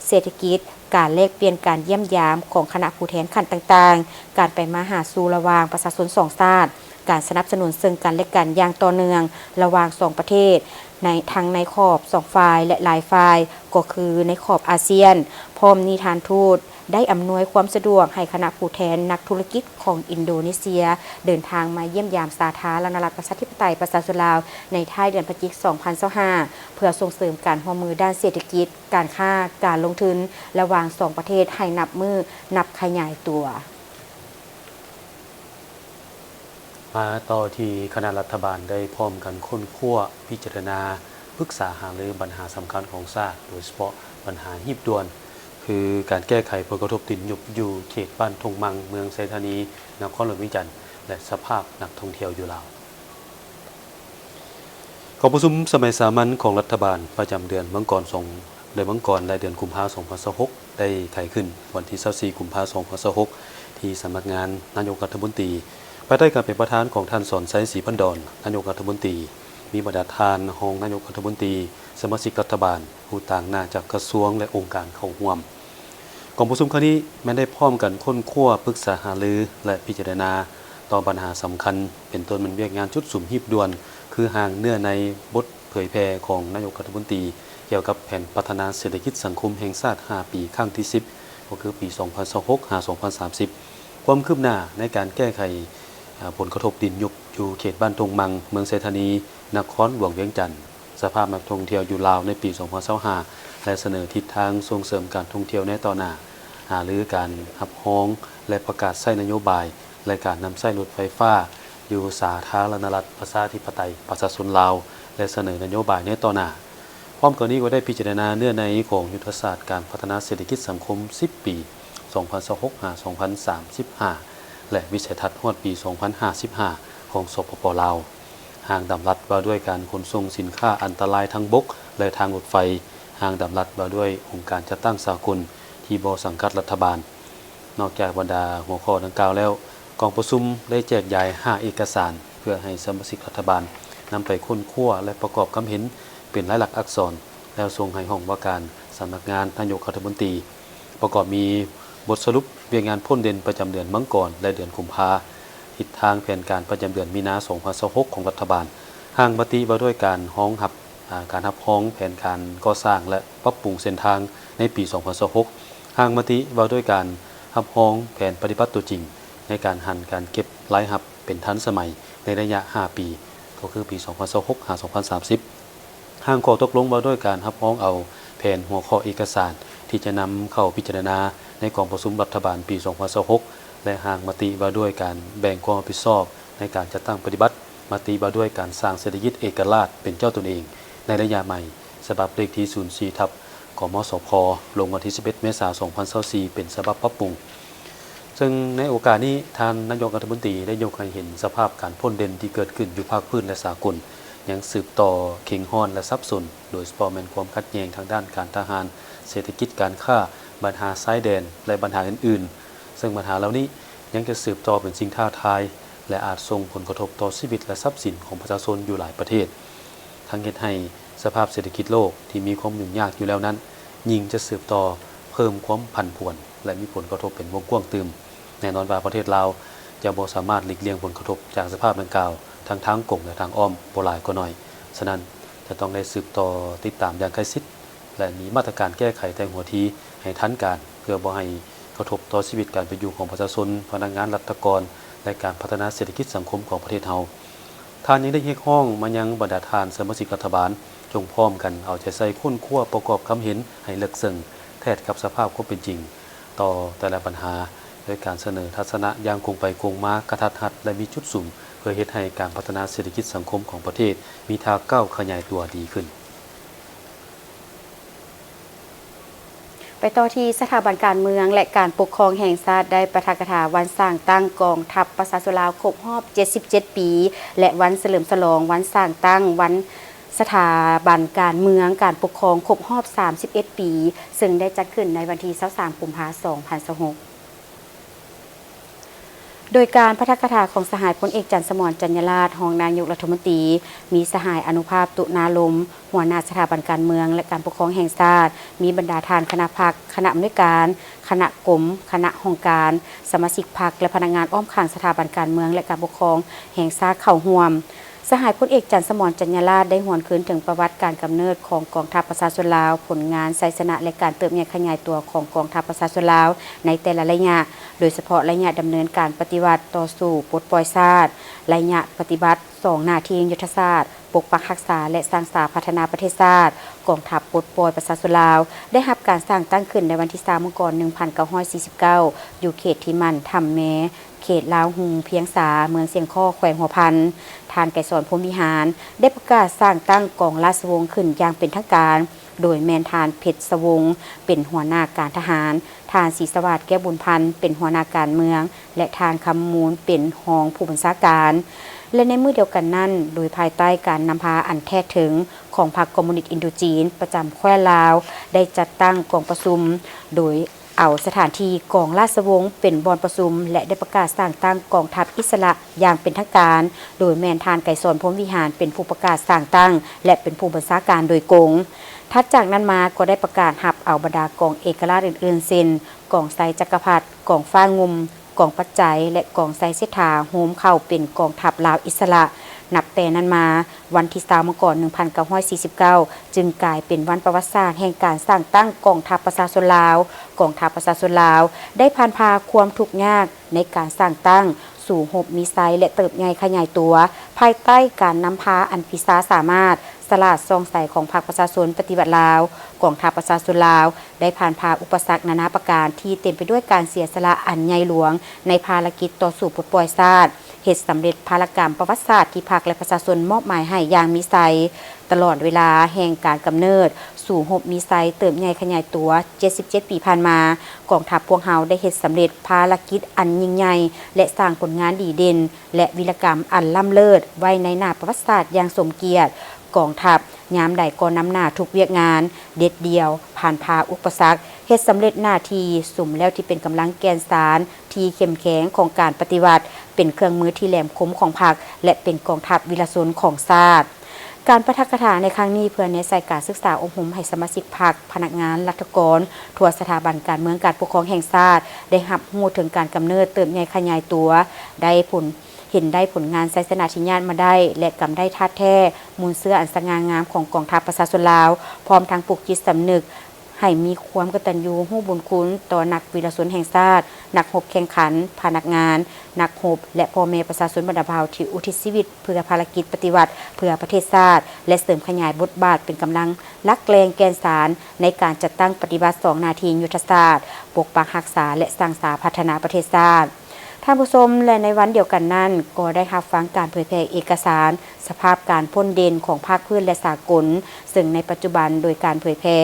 ເສດຖະກິດ, ການແລກປ່ຽນ, ການຢ້ຽມຢາມຂອງຄະນະຜູ້ແທນຂັ້ນຕ່າງໆ, ການໄປມາຫາສູ່ລະຫວ່າງປະຊາຊົນສອງຊາດ, ການສະໜັບສະໜູນເຊິ່ງກັນແລະກັນຢ່າງຕໍ່ເນື່ອງລະຫວ່າງສອງປະເທດ ໃນ ທັງໃນຂອບສອງຝ່າຍ ແລະ ຫຼາຍຝ່າຍ ກໍຄືໃນຂອບອາຊຽນ. ພ້ອມນີ້ທ່ານທູດ ໄດ້ອຳນວຍຄວາມສະດວກໃຫ້ຄະນະຜູ້ແທນນັກທຸລະກິດຂອງອິນໂດເນເຊຍ ເດີນທາງມາຢ້ຽມຢາມສາທາລະນະລັດ ປະຊາທິປະໄຕ ປະຊາຊົນລາວ ໃນທ້າຍເດືອນພະຈິກ ສອງພັນຊາວຫ້າ ເພື່ອສົ່ງເສີມການຮ່ວມມືດ້ານເສດຖະກິດ, ການຄ້າ, ການລົງທຶນລະຫວ່າງສອງປະເທດໃຫ້ນັບມື້ນັບຂະຫຍາຍຕົວ. ມາຕໍ່ທີ່ຄະນະລັດຖະບານໄດ້ພ້ອມກັນຄົ້ນຄວ້າ, ພິຈາລະນາ, ປຶກສາຫາລືບັນຫາສຳຄັນຂອງຊາດ, ໂດຍສະເພາະບັນຫາຮີບດ່ວນ ຄືການແກ້ໄຂຜົນກະທົບດິນຍຸບຢູ່ເຂດບ້ານທົ່ງມັງ, ເມືອງໄຊທານີ, ນະຄອນຫຼວງວຽງຈັນ ແລະ ສະພາບນັກທ່ອງທ່ຽວຢູ່ລາວ. ກອງປະຊຸມສະໄໝສາມັນຂອງລັດຖະບານປະຈຳເດືອນມັງກອນສອງ ເດືອນມັງກອນ ແລະ ເດືອນກຸມພາ ສອງພັນຊາວຫົກ ໄດ້ໄຂຂຶ້ນວັນທີຊາວສີ່ ກຸມພາ ສອງພັນຊາວຫົກ ທີ່ສຳນັກງານນາຍົກລັດຖະມົນຕີ ພາຍໃຕ້ການເປັນປະທານຂອງທ່ານ ສອນໄຊ ສີພັນດອນ ນາຍົກລັດຖະມົນຕີ, ມີບັນດາທ່ານຮອງນາຍົກລັດຖະມົນຕີ, ສະມາຊິກລັດຖະບານ, ຜູ້ຕາງໜ້າຈາກກະຊວງ ແລະ ອົງການເຂົ້າຮ່ວມ. ກອງປະຊຸມຄັ້ງນີ້ແມ່ນໄດ້ພ້ອມກັນຄົ້ນຄວ້າ, ປຶກສາຫາລື ແລະ ພິຈາລະນາຕໍ່ບັນຫາສຳຄັນ, ເປັນຕົ້ນແມ່ນວຽກງານຈຸດສຸມຮີບດ່ວນ ຄືຮ່າງເນື້ອໃນບົດເຜີຍແຜ່ຂອງນາຍົກລັດຖະມົນຕີ ກ່ຽວກັບແຜນພັດທະນາເສດຖະກິດສັງຄົມແຫ່ງຊາດຫ້າປີ ຄັ້ງທີສິບ ກໍຄືປີສອງພັນຊາວຫົກ ຫາ ສອງພັນສາມສິບ, ຄວາມຄືບໜ້າໃນການແກ້ໄຂ ອາ ຜົນກະທົບດິນຍຸບຢູ່ເຂດບ້ານທົ່ງມັງ, ເມືອງໄຊທານີ, ນະຄອນຫຼວງວຽງຈັນ, ສະພາບນັກທ່ອງທ່ຽວຢູ່ລາວໃນປີສອງພັນຊາວຫ້າ ແລະ ສະເໜີທິດທາງສົ່ງເສີມການທ່ອງທ່ຽວໃນຕໍ່ໜ້າ, ຫາລືການຮັບຮອງ ແລະ ປະກາດໃຊ້ນະໂຍບາຍ ແລະ ການນຳໃຊ້ລົດໄຟຟ້າຢູ່ສາທາລະນະລັດ ປະຊາທິປະໄຕ ປະຊາຊົນລາວ ແລະ ສະເໜີນະໂຍບາຍໃນຕໍ່ໜ້າ. ພ້ອມກັນນີ້ກໍໄດ້ພິຈາລະນາເນື້ອໃນຂອງຍຸດທະສາດການພັດທະນາເສດຖະກິດສັງຄົມສິບປີ ສອງພັນຊາວຫົກ ຫາ ສອງພັນສາມສິບຫ້າ ແລະ ວິໄສທັດຮອດປີສອງພັນຫ້າສິບຫ້າ ຂອງ ສປປ ລາວ, ຮ່າງດຳລັດວ່າດ້ວຍການຂົນສົ່ງສິນຄ້າອັນຕະລາຍທາງບົກ ແລະ ທາງລົດໄຟ, ຮ່າງດຳລັດວ່າດ້ວຍອົງການຈັດຕັ້ງສາກົນທີ່ບໍ່ສັງກັດລັດຖະບານ. ນອກຈາກບັນດາຫົວຂໍ້ດັ່ງກ່າວແລ້ວ, ກອງປະຊຸມໄດ້ແຈກຢາຍຫ້າເອກະສານ ເພື່ອໃຫ້ສະມາຊິກລັດຖະບານນຳໄປຄົ້ນຄວ້າ ແລະ ປະກອບຄຳເຫັນເປັນລາຍລັກອັກສອນ ແລ້ວສົ່ງໃຫ້ຫ້ອງວ່າການສຳນັກງານນາຍົກລັດຖະມົນຕີ. ປະກອບມີບົດສະຫຼຸບວຽກງານພົ້ນເດັ່ນປະຈຳເດືອນມັງກອນ ແລະ ເດືອນກຸມພາ, ທິດທາງແຜນການປະຈຳເດືອນມີນາ ສອງພັນຊາວຫົກ ຂອງລັດຖະບານ, ຮ່າງມະຕິວ່າດ້ວຍການຮອງຮັບ ອາ ການຮັບຮອງແຜນການກໍ່ສ້າງ ແລະ ປັບປຸງເສັ້ນທາງໃນປີສອງພັນຊາວຫົກ, ຮ່າງມະຕິວ່າດ້ວຍການຮັບຮອງແຜນປະຕິບັດຕົວຈິງໃນການຫັນການເກັບລາຍຮັບເປັນທັນສະໄໝໃນໄລຍະຫ້າປີ ກໍຄືປີສອງພັນຊາວຫົກ ຫາ ສອງພັນສາມສິບ, ຮ່າງຂໍ້ຕົກລົງວ່າດ້ວຍການຮັບຮອງເອົາແຜນຫົວຂໍ້ເອກະສານທີ່ຈະນຳເຂົ້າພິຈາລະນາໃນກອງປະຊຸມລັດຖະບານປີສອງພັນຊາວຫົກ ແລະ ຮ່າງມະຕິວ່າດ້ວຍການແບ່ງຄວາມຮັບຜິດຊອບໃນການຈັດຕັ້ງປະຕິບັດ ມະຕິວ່າດ້ວຍການສ້າງເສດຖະກິດເອກະລາດເປັນເຈົ້າຕົນເອງໃນໄລຍະໃໝ່ ສະບັບເລກທີສູນສີ່ ທັບ ກມສພ ລົງວັນທີສິບເອັດ ເມສາ ສອງພັນຊາວສີ່ ເປັນສະບັບປັບປຸງ. ເຊິ່ງໃນໂອກາດນີ້, ທ່ານນາຍົກລັດຖະມົນຕີໄດ້ຍົກໃຫ້ເຫັນສະພາບການພົ້ນເດັ່ນທີ່ເກີດຂຶ້ນຢູ່ພາກພື້ນ ແລະ ສາກົນ ຍັງສືບຕໍ່ເຄັ່ງຮ້ອນ ແລະ ສັບສົນ, ໂດຍສະເພາະແມ່ນຄວາມຂັດແຍ່ງທາງດ້ານການທະຫານ, ເສດຖະກິດ, ການຄ້າ, ບັນຫາຊາຍແດນ ແລະ ບັນຫາອື່ນໆ, ເຊິ່ງບັນຫາເຫຼົ່ານີ້ ຍັງຈະສືບຕໍ່ເປັນສິ່ງທ້າທາຍ ແລະ ອາດສົ່ງຜົນກະທົບຕໍ່ຊີວິດ ແລະ ຊັບສິນຂອງປະຊາຊົນຢູ່ຫຼາຍປະເທດ, ທັງເຮັດໃຫ້ສະພາບເສດຖະກິດໂລກທີ່ມີຄວາມຫຍຸ້ງຍາກຢູ່ແລ້ວນັ້ນ ຍິ່ງຈະສືບຕໍ່ເພີ່ມຄວາມຜັນຜວນ ແລະ ມີຜົນກະທົບເປັນວົງກວ້າງຕື່ມ. ແນ່ນອນວ່າປະເທດລາວຈະບໍ່ສາມາດຫຼີກລ່ຽງຜົນກະທົບຈາກສະພາບດັ່ງກ່າວທັງທາງກົງ ແລະ ທາງອ້ອມບໍ່ຫຼາຍກໍໜ້ອຍ. ສະນັ້ນ, ຈະຕ້ອງໄດ້ສືບຕໍ່ຕິດຕາມຢ່າງໃກ້ຊິດ ແລະ ມີມາດຕະການແກ້ໄຂແຕ່ຫົວທີໃຫ້ທັນການ ເພື່ອບໍ່ໃຫ້ກະທົບຕໍ່ຊີວິດການເປັນຢູ່ຂອງປະຊາຊົນ, ພະນັກງານລັດຖະກອນ ແລະ ການພັດທະນາເສດຖະກິດສັງຄົມຂອງປະເທດເຮົາ. ທ່ານຍັງໄດ້ຮຽກຮ້ອງມາຍັງບັນດາທ່ານສະມາຊິກລັດຖະບານ ຈົ່ງພ້ອມກັນເອົາໃຈໃສ່ຄົ້ນຄວ້າປະກອບຄຳເຫັນໃຫ້ເລິກເຊິ່ງ ແທດກັບສະພາບຄວາມເປັນຈິງຕໍ່ແຕ່ລະບັນຫາ ໂດຍການສະເໜີທັດສະນະຢ່າງກົງໄປກົງມາ, ກະທັດຮັດ ແລະ ມີຈຸດສຸມ ເພື່ອເຮັດໃຫ້ການພັດທະນາເສດຖະກິດສັງຄົມຂອງປະເທດມີທ່າກ້າວຂະຫຍາຍຕົວດີຂຶ້ນ. ໄປຕໍ່ທີ່ສະຖາບັນການເມືອງ ແລະ ການປົກຄອງແຫ່ງຊາດ ໄດ້ປາຖະກະຖາວັນສ້າງຕັ້ງກອງທັບປະຊາຊົນລາວຄົບຮອບເຈັດສິບເຈັດປີ ແລະ ວັນສະເຫຼີມສະຫຼອງວັນສ້າງຕັ້ງວັນສະຖາບັນການເມືອງການປົກຄອງຄົບຮອບສາມສິບເອັດປີ ເຊິ່ງໄດ້ຈັດຂຶ້ນໃນວັນທີຊາວສາມ ກຸມພາ ສອງພັນຊາວຫົກ. ໂດຍການປາຖະກະຖາຂອງສະຫາຍພົນເອກ ຈັນສະໝອນ ຈັນຍາລາດ ຮອງນາຍົກລັດຖະມົນຕີ, ມີສະຫາຍ ອະນຸພາບ ຕຸນາລົມ ຫົວໜ້າສະຖາບັນການເມືອງ ແລະ ການປົກຄອງແຫ່ງຊາດ, ມີບັນດາທ່ານຄະນະພັກ, ຄະນະອຳນວຍການ, ຄະນະກົມ, ຄະນະຫ້ອງການ, ສະມາຊິກພັກ ແລະ ພະນັກງານອ້ອມຂ້າງສະຖາບັນການເມືອງ ແລະ ການປົກຄອງແຫ່ງຊາດເຂົ້າຮ່ວມ. ສະຫາຍພົນເອກ ຈັນສະໝອນ ຈັນຍາລາດ ໄດ້ຫວນຄືນເຖິງປະຫວັດການກຳເນີດຂອງກອງທັບປະຊາຊົນລາວ, ຜົນງານ, ໄຊຊະນະ ແລະ ການເຕີບໃຫຍ່ຂະຫຍາຍຕົວຂອງກອງທັບປະຊາຊົນລາວໃນແຕ່ລະໄລຍະ, ໂດຍສະເພາະໄລຍະດຳເນີນການປະຕິວັດຕໍ່ສູ້ປົດປ່ອຍຊາດ, ໄລຍະປະຕິບັດສອງໜ້າທີ່ຍຸດທະສາດ, ປົກປັກຮັກສາ ແລະ ສ້າງສາພັດທະນາປະເທດຊາດ. ກອງທັບປົດປ່ອຍປະຊາຊົນລາວ ໄດ້ຮັບການສ້າງຕັ້ງຂຶ້ນໃນວັນທີຊາວ ມັງກອນ ໜຶ່ງພັນເກົ້າຮ້ອຍສີ່ສິບເກົ້າ ຢູ່ເຂດທີ່ໝັ້ນຖ້ຳແມ ເຂດລາວຮຸ່ງພຽງສາ ເມືອງຊຽງຄໍ້ ແຂວງຫົວພັນ. ທ່ານ ໄກສອນ ພົມວິຫານ ໄດ້ປະກາດສ້າງຕັ້ງກອງລາຊະວົງຂຶ້ນຢ່າງເປັນທາງການ, ໂດຍແມ່ນທ່ານ ເພັດສະວົງ ເປັນຫົວໜ້າການທະຫານ, ທ່ານ ສີສະຫວາດ ແກ້ວບຸນພັນ ເປັນຫົວໜ້າການເມືອງ ແລະ ທ່ານ ຄຳມູນ ເປັນຮອງຜູ້ບັນຊາການ. ແລະ ໃນມື້ດຽວກັນນັ້ນ, ໂດຍພາຍໃຕ້ການນຳພາອັນແທດເຖິງຂອງພັກຄອມມູນິດອິນໂດຈີນປະຈຳແຄວ້ນລາວ ໄດ້ຈັດຕັ້ງກອງປະຊຸມ ໂດຍ ເອົາສະຖານທີ່ກອງລາຊະວົງເປັນບ່ອນປະຊຸມ ແລະ ໄດ້ປະກາດສ້າງຕັ້ງກອງທັບອິດສະຫຼະຢ່າງເປັນທາງການ, ໂດຍແມ່ນທ່ານ ໄກສອນ ພົມວິຫານ ເປັນຜູ້ປະກາດສ້າງຕັ້ງ ແລະ ເປັນຜູ້ບັນຊາການໂດຍກົງ. ຖັດຈາກນັ້ນມາກໍໄດ້ປະກາດຮັບເອົາບັນດາກອງເອກະລາດອື່ນໆ ເຊັ່ນ ກອງໄຊຈັກກະພັດ, ກອງຟ້າງຸ່ມ, ກອງປັດໄຈ ແລະ ກອງໄຊເສດຖາ ໂຮມເຂົ້າເປັນກອງທັບລາວອິດສະຫຼະ. ນັບແຕ່ນັ້ນມາ, ວັນທີຊາວ ມັງກອນ ໜຶ່ງພັນເກົ້າຮ້ອຍສີ່ສິບເກົ້າ ຈຶ່ງກາຍເປັນວັນປະຫວັດສາດແຫ່ງການສ້າງຕັ້ງກອງທັບປະຊາຊົນລາວ. ກອງທັບປະຊາຊົນລາວໄດ້ຜ່ານຜ່າຄວາມທຸກຍາກໃນການສ້າງຕັ້ງ, ສູ້ຮົບມີໄຊ ແລະ ເຕີບໃຫຍ່ຂະຫຍາຍຕົວ ພາຍໃຕ້ການນຳພາອັນພິຊາສາມາດ, ສະຫຼາດສ່ອງໃສຂອງພັກປະຊາຊົນປະຕິວັດລາວ. ກອງທັບປະຊາຊົນລາວໄດ້ຜ່ານຜ່າອຸປະສັກນານາປະການທີ່ເຕັມໄປດ້ວຍການເສຍສະຫຼະອັນໃຫຍ່ຫຼວງໃນພາລະກິດຕໍ່ສູ້ປົດປ່ອຍຊາດ, ເຮັດສຳເລັດພາລະກຳປະຫວັດສາດທີ່ພັກ ແລະ ປະຊາຊົນມອບໝາຍໃຫ້ຢ່າງມີໄຊ. ຕະຫຼອດເວລາແຫ່ງການກຳເນີດ, ສູ້ຮົບມີໄຊ, ເຕີບໃຫຍ່ຂະຫຍາຍຕົວ ເຈັດສິບເຈັດປີຜ່ານມາ, ກອງທັບພວກເຮົາໄດ້ເຮັດສຳເລັດພາລະກິດອັນຍິ່ງໃຫຍ່ ແລະ ສ້າງຜົນງານດີເດັ່ນ ແລະ ວິລະກຳອັນລ້ຳເລີດໄວ້ໃນໜ້າປະຫວັດສາດຢ່າງສົມກຽດ. ກອງທັບຍາມໃດກໍນຳໜ້າທຸກວຽກງານ, ເດັດດ່ຽວ, ຜ່ານຜ່າອຸປະສັກ, ເຮັດສຳເລັດໜ້າທີ່, ສົມແລ້ວທີ່ເປັນກຳລັງແກ່ນສານທີ່ເຂັ້ມແຂງຂອງການປະຕິວັດ, ເປັນເຄື່ອງມືທີ່ແຫຼມຄົມຂອງພັກ ແລະ ເປັນກອງທັບວິລະຊົນຂອງຊາດ. ການປາຖະກະຖາໃນຄັ້ງນີ້ ເພື່ອແນໃສ່ການສຶກສາອົບຮົມໃຫ້ສະມາຊິກພັກ, ພະນັກງານ, ລັດຖະກອນທົ່ວສະຖາບັນການເມືອງການປົກຄອງແຫ່ງຊາດ ໄດ້ຮັບຮູ້ເຖິງການກຳເນີດ, ເຕີບໃຫຍ່ຂະຫຍາຍຕົວ, ໄດ້ຜົນ, ເຫັນໄດ້ຜົນງານໄຊຊະນະທີ່ຍາດມາໄດ້ ແລະ ກຳໄດ້ທາດແທ້ມູນເຊື້ອອັນສະຫງ່າງາມຂອງກອງທັບປະຊາຊົນລາວ, ພ້ອມທັງປູກຈິດສຳນຶກ ໃຫ້ມີຄວາມກະຕັນຍູຮູ້ບຸນຄຸນຕໍ່ນັກວິລະຊົນແຫ່ງຊາດ, ນັກຮົບແຂ່ງຂັນ, ພະນັກງານ, ນັກຮົບ ແລະ ພໍ່ແມ່ປະຊາຊົນບັນດາເຜົ່າທີ່ອຸທິດຊີວິດເພື່ອພາລະກິດປະຕິວັດເພື່ອປະເທດຊາດ ແລະ ເສີມຂະຫຍາຍບົດບາດເປັນກຳລັງຫຼັກແຫຼ່ງແກ່ນສານໃນການຈັດຕັ້ງປະຕິບັດສອງໜ້າທີ່ຍຸດທະສາດ, ປົກປັກຮັກສາ ແລະ ສ້າງສາພັດທະນາປະເທດຊາດ. ທ່ານຜູ້ຊົມ ແລະ ໃນວັນດຽວກັນນັ້ນ ກໍໄດ້ຮັບຟັງການເຜີຍແຜ່ເອກະສານ ສະພາບການພົ້ນເດັ່ນຂອງພາກພື້ນ ແລະ ສາກົນ, ເຊິ່ງໃນປັດຈຸບັນໂດຍການເຜີຍແຜ່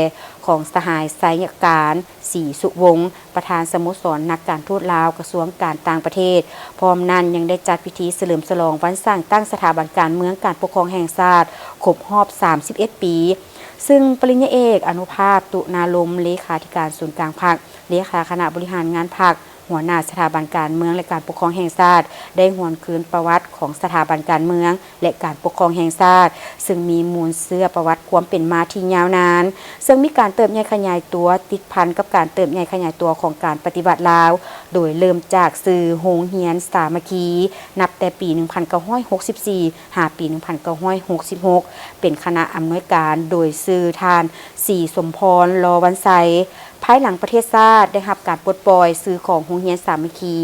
ຂອງສະຫາຍ ໄຊຍະການ ສີສຸວົງ ປະທານສະໂມສອນນັກການທູດລາວ ກະຊວງການຕ່າງປະເທດ. ພ້ອມນັ້ນຍັງໄດ້ຈັດພິທີສະເຫຼີມສະຫຼອງວັນສ້າງຕັ້ງສະຖາບັນການເມືອງການປົກຄອງແຫ່ງຊາດຄົບຮອບສາມສິບເອັດປີ, ເຊິ່ງປະລິນຍາເອກ ອະນຸພາບ ຕຸນາລົມ ເລຂາທິການສູນກາງພັກ, ເລຂາຄະນະບໍລິຫານງານພັກ, ຫົວໜ້າສະຖາບັນການເມືອງ ແລະ ການປົກຄອງແຫ່ງຊາດ ໄດ້ຫວນຄືນປະຫວັດຂອງສະຖາບັນການເມືອງ ແລະ ການປົກຄອງແຫ່ງຊາດ, ເຊິ່ງມີມູນເຊື້ອປະຫວັດຄວາມເປັນມາທີ່ຍາວນານ, ເຊິ່ງມີການເຕີບໃຫຍ່ຂະຫຍາຍຕົວ, ຕິດພັນກັບການເຕີບໃຫຍ່ຂະຫຍາຍຕົວຂອງການປະຕິວັດລາວ, ໂດຍເລີ່ມຈາກຊື່ໂຮງຮຽນສາມັກຄີ ນັບແຕ່ປີໜຶ່ງພັນເກົ້າຮ້ອຍຫົກສິບສີ່ ຫາປີໜຶ່ງພັນເກົ້າຮ້ອຍຫົກສິບຫົກ ເປັນຄະນະອຳນວຍການໂດຍຊື່ທ່ານ ສີສົມພອນ ລໍວັນໄຊ. ພາຍຫຼັງປະເທດຊາດໄດ້ຮັບການປົດປ່ອຍ, ຊື່ຂອງໂຮງຮຽນສາມັກຄີ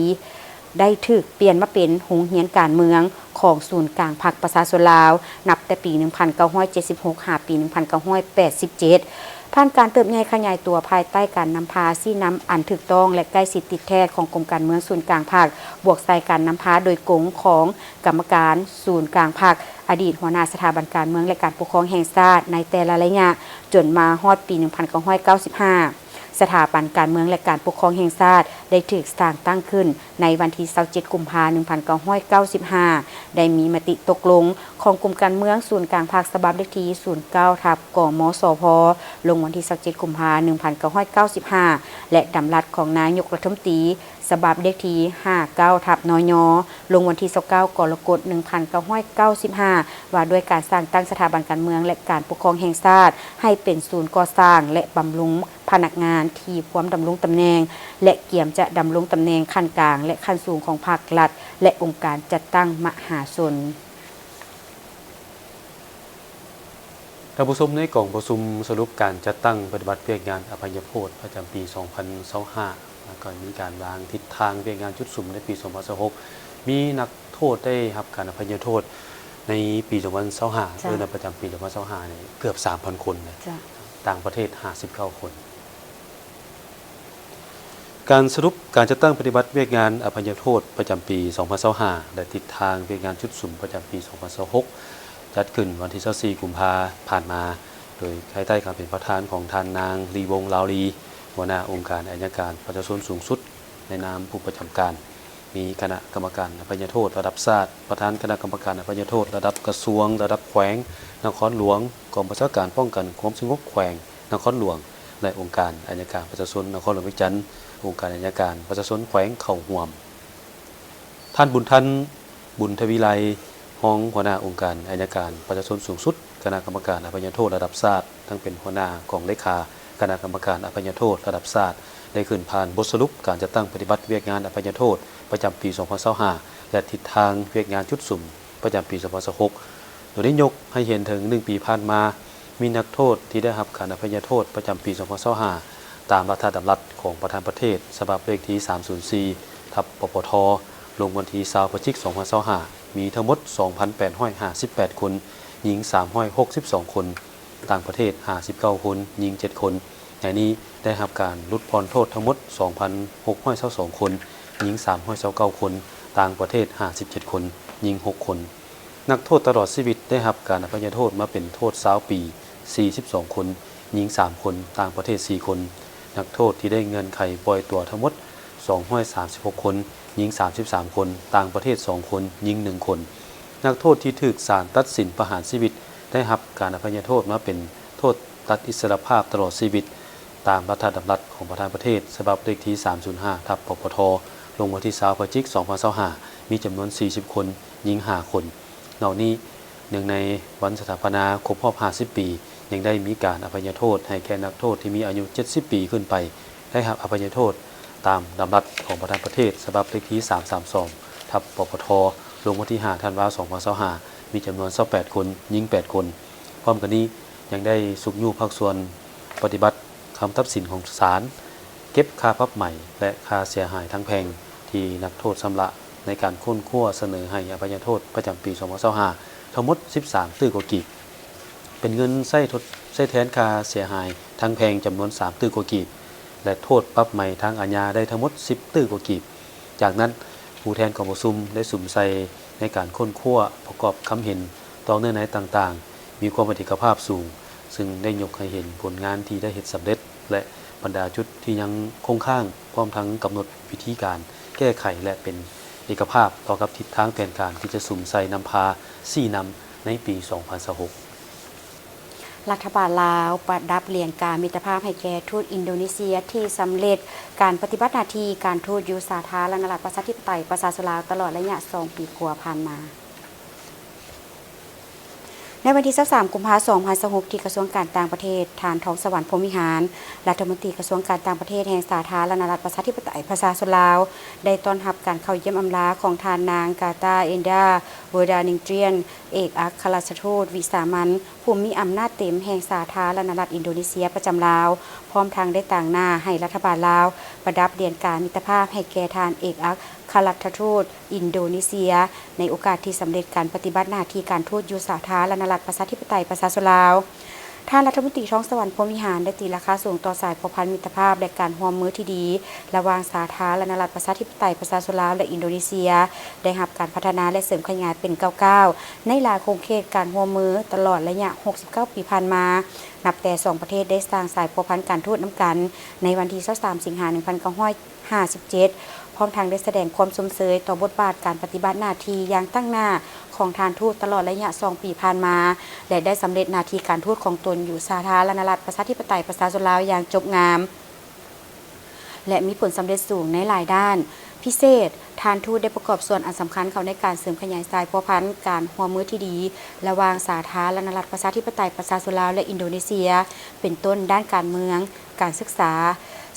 ໄດ້ຖືກປ່ຽນມາເປັນໂຮງຮຽນການເມືອງຂອງສູນກາງພັກປະຊາຊົນລາວ ນັບແຕ່ປີໜຶ່ງພັນເກົ້າຮ້ອຍເຈັດສິບຫົກ ຫາປີໜຶ່ງພັນເກົ້າຮ້ອຍແປດສິບເຈັດ. ຜ່ານການເຕີບໃຫຍ່ຂະຫຍາຍຕົວພາຍໃຕ້ການນຳພາຊີ້ນຳອັນຖືກຕ້ອງ ແລະ ໃກ້ຊິດຕິດແທດຂອງກົມການເມືອງສູນກາງພັກ, ບວກໃສ່ການນຳພາໂດຍກົງຂອງກຳມະການສູນກາງພັກ, ອະດີດຫົວໜ້າສະຖາບັນການເມືອງ ແລະ ການປົກຄອງແຫ່ງຊາດໃນແຕ່ລະໄລຍະ, ຈົນມາຮອດປີໜຶ່ງພັນເກົ້າຮ້ອຍເກົ້າສິບຫ້າ ສະຖາບັນການເມືອງ ແລະ ການປົກຄອງແຫ່ງຊາດ ໄດ້ຖືກສ້າງຕັ້ງຂຶ້ນໃນວັນທີຊາວເຈັດ ກຸມພາ ໜຶ່ງພັນເກົ້າຮ້ອຍເກົ້າສິບຫ້າ, ໄດ້ມີມະຕິຕົກລົງຂອງກົມການເມືອງສູນກາງພັກ ສະບັບເລກທີສູນເກົ້າ ທັບ ກມສພ ລົງວັນທີຊາວເຈັດ ກຸມພາ ໜຶ່ງພັນເກົ້າຮ້ອຍເກົ້າສິບຫ້າ ແລະ ດຳລັດຂອງນາຍົກລັດຖະມົນຕີ ສະບັບເລກທີຫ້າເກົ້າ ທັບ ນຍ ລົງວັນທີຊາວເກົ້າ ກໍລະກົດ ໜຶ່ງພັນເກົ້າຮ້ອຍເກົ້າສິບຫ້າ ວ່າດ້ວຍການສ້າງຕັ້ງສະຖາບັນການເມືອງ ແລະ ການປົກຄອງແຫ່ງຊາດ ໃຫ້ເປັນສູນກໍ່ສ້າງ ແລະ ບຳລຸງພະນັກງານທີ່ພວມດຳລົງຕຳແໜ່ງ ແລະ ກຽມຈະດຳລົງຕຳແໜ່ງຂັ້ນກາງ ແລະ ຂັ້ນສູງຂອງພາກລັດ ແລະ ອົງການຈັດຕັ້ງມະຫາຊົນ. ທ່ານຜູ້ຊົມ, ໃນກອງປະຊຸມສະຫຼຸບການຈັດຕັ້ງປະຕິບັດວຽກງານອະໄພຍະໂທດປະຈຳປີສອງພັນຊາວຫ້າ ແລ້ວກໍມີການວາງທິດທາງວຽກງານຈຸດສຸມໃນປີສອງພັນຊາວຫົກ ມີນັກໂທດໄດ້ຮັບການອະໄພຍະໂທດໃນປີສອງພັນຊາວຫ້າ ເຈົ້າ ເອີ ໃນປະຈຳປີສອງພັນຊາວຫ້ານີ້ເກືອບສາມພັນຄົນນະ ເຈົ້າ ຕ່າງປະເທດຫ້າສິບເກົ້າຄົນ. ການສະຫຼຸບການຈັດຕັ້ງປະຕິບັດວຽກງານອະໄພຍະໂທດປະຈຳປີສອງພັນຊາວຫ້າ ແລະ ທິດທາງວຽກງານຈຸດສຸມປະຈຳປີສອງພັນຊາວຫົກ ຈັດຂຶ້ນວັນທີຊາວສີ່ ກຸມພາຜ່ານມາ ໂດຍພາຍໃຕ້ການເປັນປະທານຂອງທ່ານນາງ ລີວົງ ລາວລີ ຫົວໜ້າອົງການໄອຍະການປະຊາຊົນສູງສຸດ ໃນນາມຜູ້ປະຈຳການ. ມີຄະນະກຳມະການອະໄພຍະໂທດລະດັບຊາດ, ປະທານຄະນະກຳມະການອະໄພຍະໂທດລະດັບກະຊວງ, ລະດັບແຂວງ, ນະຄອນຫຼວງ, ກອງບັນຊາການປ້ອງກັນຄວາມສະຫງົບແຂວງນະຄອນຫຼວງ ແລະ ອົງການໄອຍະການປະຊາຊົນນະຄອນຫຼວງວຽງຈັນ, ອົງການໄອຍະການປະຊາຊົນແຂວງເຂົ້າຮ່ວມ. ທ່ານ ບຸນທັນ ບຸນທະວີໄລ ຮອງຫົວໜ້າອົງການໄອຍະການປະຊາຊົນສູງສຸດ, ຄະນະກຳມະການອະໄພຍະໂທດລະດັບຊາດ, ທັງເປັນຫົວໜ້າກອງເລຂາຄະນະກຳມະການອະໄພຍະໂທດລະດັບຊາດ ໄດ້ຂຶ້ນຜ່ານບົດສະຫຼຸບການຈັດຕັ້ງປະຕິບັດວຽກງານອະໄພຍະໂທດປະຈຳປີສອງພັນຊາວຫ້າ ແລະ ທິດທາງວຽກງານຈຸດສຸມປະຈຳປີສອງພັນຊາວຫົກ ໂດຍໄດ້ຍົກໃຫ້ເຫັນເຖິງໜຶ່ງປີຜ່ານມາ ມີນັກໂທດທີ່ໄດ້ຮັບການອະໄພຍະໂທດປະຈຳປີສອງພັນຊາວຫ້າ ຕາມລັດຖະດຳລັດຂອງປະທານປະເທດ ສະບັບເລກທີສາມສູນສີ່ ທັບ ປປທ ລົງວັນທີຊາວ ພະຈິກ ສອງພັນຊາວຫ້າ ມີທັງໝົດສອງພັນແປດຮ້ອຍຫ້າສິບແປດຄົນ, ຍິງສາມຮ້ອຍຫົກສິບສອງຄົນ, ຕ່າງປະເທດຫ້າສິບເກົ້າຄົນ, ຍິງເຈັດຄົນ. ໃນນີ້ໄດ້ຮັບການຫຼຸດຜ່ອນໂທດທັງໝົດສອງພັນຫົກຮ້ອຍຊາວສອງຄົນ, ຍິງສາມຮ້ອຍຊາວເກົ້າຄົນ, ຕ່າງປະເທດຫ້າສິບເຈັດຄົນ, ຍິງຫົກຄົນ. ນັກໂທດຕະຫຼອດຊີວິດໄດ້ຮັບການອະໄພຍະໂທດມາເປັນໂທດຊາວປີ ສີ່ສິບສອງຄົນ, ຍິງສາມຄົນ, ຕ່າງປະເທດສີ່ຄົນ. ນັກໂທດທີ່ໄດ້ເງື່ອນໄຂປ່ອຍຕົວທັງໝົດສອງຮ້ອຍສາມສິບຫົກຄົນ, ຍິງສາມສິບສາມຄົນ, ຕ່າງປະເທດສອງຄົນ, ຍິງໜຶ່ງຄົນ. ນັກໂທດທີ່ຖືກສານຕັດສິນປະຫານຊີວິດໄດ້ຮັບການອະໄພຍະໂທດມາເປັນໂທດຕັດອິດສະຫຼະພາບຕະຫຼອດຊີວິດ ຕາມລັດຖະດຳລັດຂອງປະທານປະເທດ ສະບັບເລກທີສາມສູນຫ້າ ທັບ ປປທ ລົງວັນທີຊາວ ພະຈິກ ສອງພັນຊາວຫ້າ ມີຈຳນວນສີ່ສິບຄົນ, ຍິງຫ້າຄົນ. ນອກນີ້, ເນື່ອງໃນວັນສະຖາປະນາຄົບຮອບຫ້າສິບປີ ຍັງໄດ້ມີການອະໄພຍະໂທດໃຫ້ແກ່ນັກໂທດທີ່ມີອາຍຸເຈັດສິບປີຂຶ້ນໄປ ໄດ້ຮັບອະໄພຍະໂທດຕາມດຳລັດຂອງປະທານປະເທດ ສະບັບເລກທີສາມສາມສອງ ທັບ ປປທ ລົງວັນທີຫ້າ ທັນວາ ສອງພັນຊາວຫ້າ ມີຈຳນວນຊາວແປດຄົນ, ຍິງແປດຄົນ. ພ້ອມກັນນີ້ ຍັງໄດ້ຊຸກຍູ້ພາກສ່ວນປະຕິບັດ ຄຳຕັດສິນຂອງສານ ເກັບຄ່າປັບໃໝ ແລະ ຄ່າເສຍຫາຍທາງແພ່ງທີ່ນັກໂທດຊຳລະໃນການຄົ້ນຄວ້າສະເໜີໃຫ້ອະໄພຍະໂທດປະຈຳປີສອງພັນຊາວຫ້າ ທັງໝົດສິບສາມຕື້ກວ່າກີບ, ເປັນເງິນໃຊ້ທົດ ໃຊ້ແທນຄ່າເສຍຫາຍທາງແພ່ງຈຳນວນສາມຕື້ກວ່າກີບ ແລະ ໂທດປັບໃໝທາງອາຍາໄດ້ທັງໝົດສິບຕື້ກວ່າກີບ. ຈາກນັ້ນ, ຜູ້ແທນກອງປະຊຸມໄດ້ສຸມໃສ່ໃນການຄົ້ນຄວ້າປະກອບຄຳເຫັນຕໍ່ເນື້ອໃນຕ່າງໆ ມີຄວາມເປັນເອກະພາບສູງ, ຊຶ່ງໄດ້ຍົກໃຫ້ເຫັນຜົນງານທີ່ໄດ້ເຮັດສຳເລັດ ແລະ ບັນດາຈຸດທີ່ຍັງຄົງຄ້າງ, ພ້ອມທັງກຳນົດວິທີການແກ້ໄຂ ແລະ ເປັນເອກະພາບຕໍ່ກັບທິດທາງແຜນການທີ່ຈະສຸມໃສ່ນຳພາຊີ້ນຳໃນປີສອງພັນຊາວຫົກ. ລັດຖະບານລາວປະດັບຫຼຽນກາມິດຕະພາບໃຫ້ແກ່ທູດອິນໂດເນເຊຍທີ່ສຳເລັດການປະຕິບັດໜ້າທີ່ການທູດຢູ່ສາທາລະນະລັດປະຊາທິປະໄຕປະຊາຊົນລາວ ຕະຫຼອດໄລຍະສອງປີກວ່າຜ່ານມາ. ໃນວັນທີຊາວສາມ ກຸມພາ ສອງພັນຊາວຫົກ ທີ່ກະຊວງການຕ່າງປະເທດ, ທ່ານ ທອງສະຫວັນ ພົມວິຫານ ລັດຖະມົນຕີກະຊວງການຕ່າງປະເທດແຫ່ງສາທາລະນະລັດປະຊາທິປະໄຕປະຊາຊົນລາວ ໄດ້ຕ້ອນຮັບການເຂົ້າຢ້ຽມອຳລາຂອງທ່ານນາງ ກາຕາ ເອັນດາ ເວີດາ ນິງຕຣຽນ ເອກອັກຄະລັດຖະທູດວິສາມັນ ຜູ້ມີອຳນາດເຕັມແຫ່ງສາທາລະນະລັດອິນໂດເນເຊຍປະຈຳລາວ, ພ້ອມທັງໄດ້ຕາງໜ້າໃຫ້ລັດຖະບານລາວປະດັບຫຼຽນກາມິດຕະພາບໃຫ້ແກ່ທ່ານເອກອັກຄະລັດຖະທູດອິນໂດເນເຊຍ ໃນໂອກາດທີ່ສຳເລັດການປະຕິບັດໜ້າທີ່ການທູດຢູ່ສາທາລະນະລັດປະຊາທິປະໄຕປະຊາຊົນລາວ. ທ່ ທ່ານລັດຖະມົນຕີ ທອງສະຫວັນ ພົມວິຫານ ໄດ້ຕີລາຄາສູງຕໍ່ສາຍພົວພັນມິດຕະພາບ ແລະ ການຮ່ວມມືທີ່ດີ ລະຫວ່າງສາທາລະນະລັດ ປະຊາທິປະໄຕ ປະຊາຊົນລາວ ແລະ ອິນໂດເນເຊຍ ໄດ້ຮັບການພັດທະນາ ແລະ ເສີມຂະຫຍາຍເປັນກ້າວໆ ໃນຫຼາຍຂົງເຂດການຮ່ວມມືຕະຫຼອດໄລຍະຫົກສິບເກົ້າປີຜ່ານມາ, ນັບແຕ່ສອງປະເທດໄດ້ສ້າງສາຍພົວພັນການທູດນຳກັນ ໃນວັນທີຊາວສາມ ສິງຫາ ໜຶ່ງພັນເກົ້າຮ້ອຍຫ້າສິບເຈັດ ພ້ອມທັງໄດ້ສະແດງຄວາມຊົມເຊີຍຕໍ່ບົດບາດການປະຕິບັດໜ້າທີ່ຢ່າງຕັ້ງໜ້າຂອງທ່ານທູດຕະຫຼອດໄລຍະສອງປີຜ່ານມາ ແລະ ໄດ້ສຳເລັດໜ້າທີ່ການທູດຂອງຕົນຢູ່ສາທາລະນະລັດ ປະຊາທິປະໄຕ ປະຊາຊົນລາວຢ່າງຈົບງາມ ແລະ ມີຜົນສຳເລັດສູງໃນຫຼາຍດ້ານ. ພິເສດ, ທ່ານທູດໄດ້ປະກອບສ່ວນອັນສຳຄັນເຂົ້າໃນການເສີມຂະຫຍາຍສາຍພົວພັນການຮ່ວມມືທີ່ດີ ລະຫວ່າງສາທາລະນະລັດ ປະຊາທິປະໄຕ ປະຊາຊົນລາວ ແລະ ອິນໂດເນເຊຍ ເປັນຕົ້ນດ້ານການເມືອງ, ການສຶກສາ,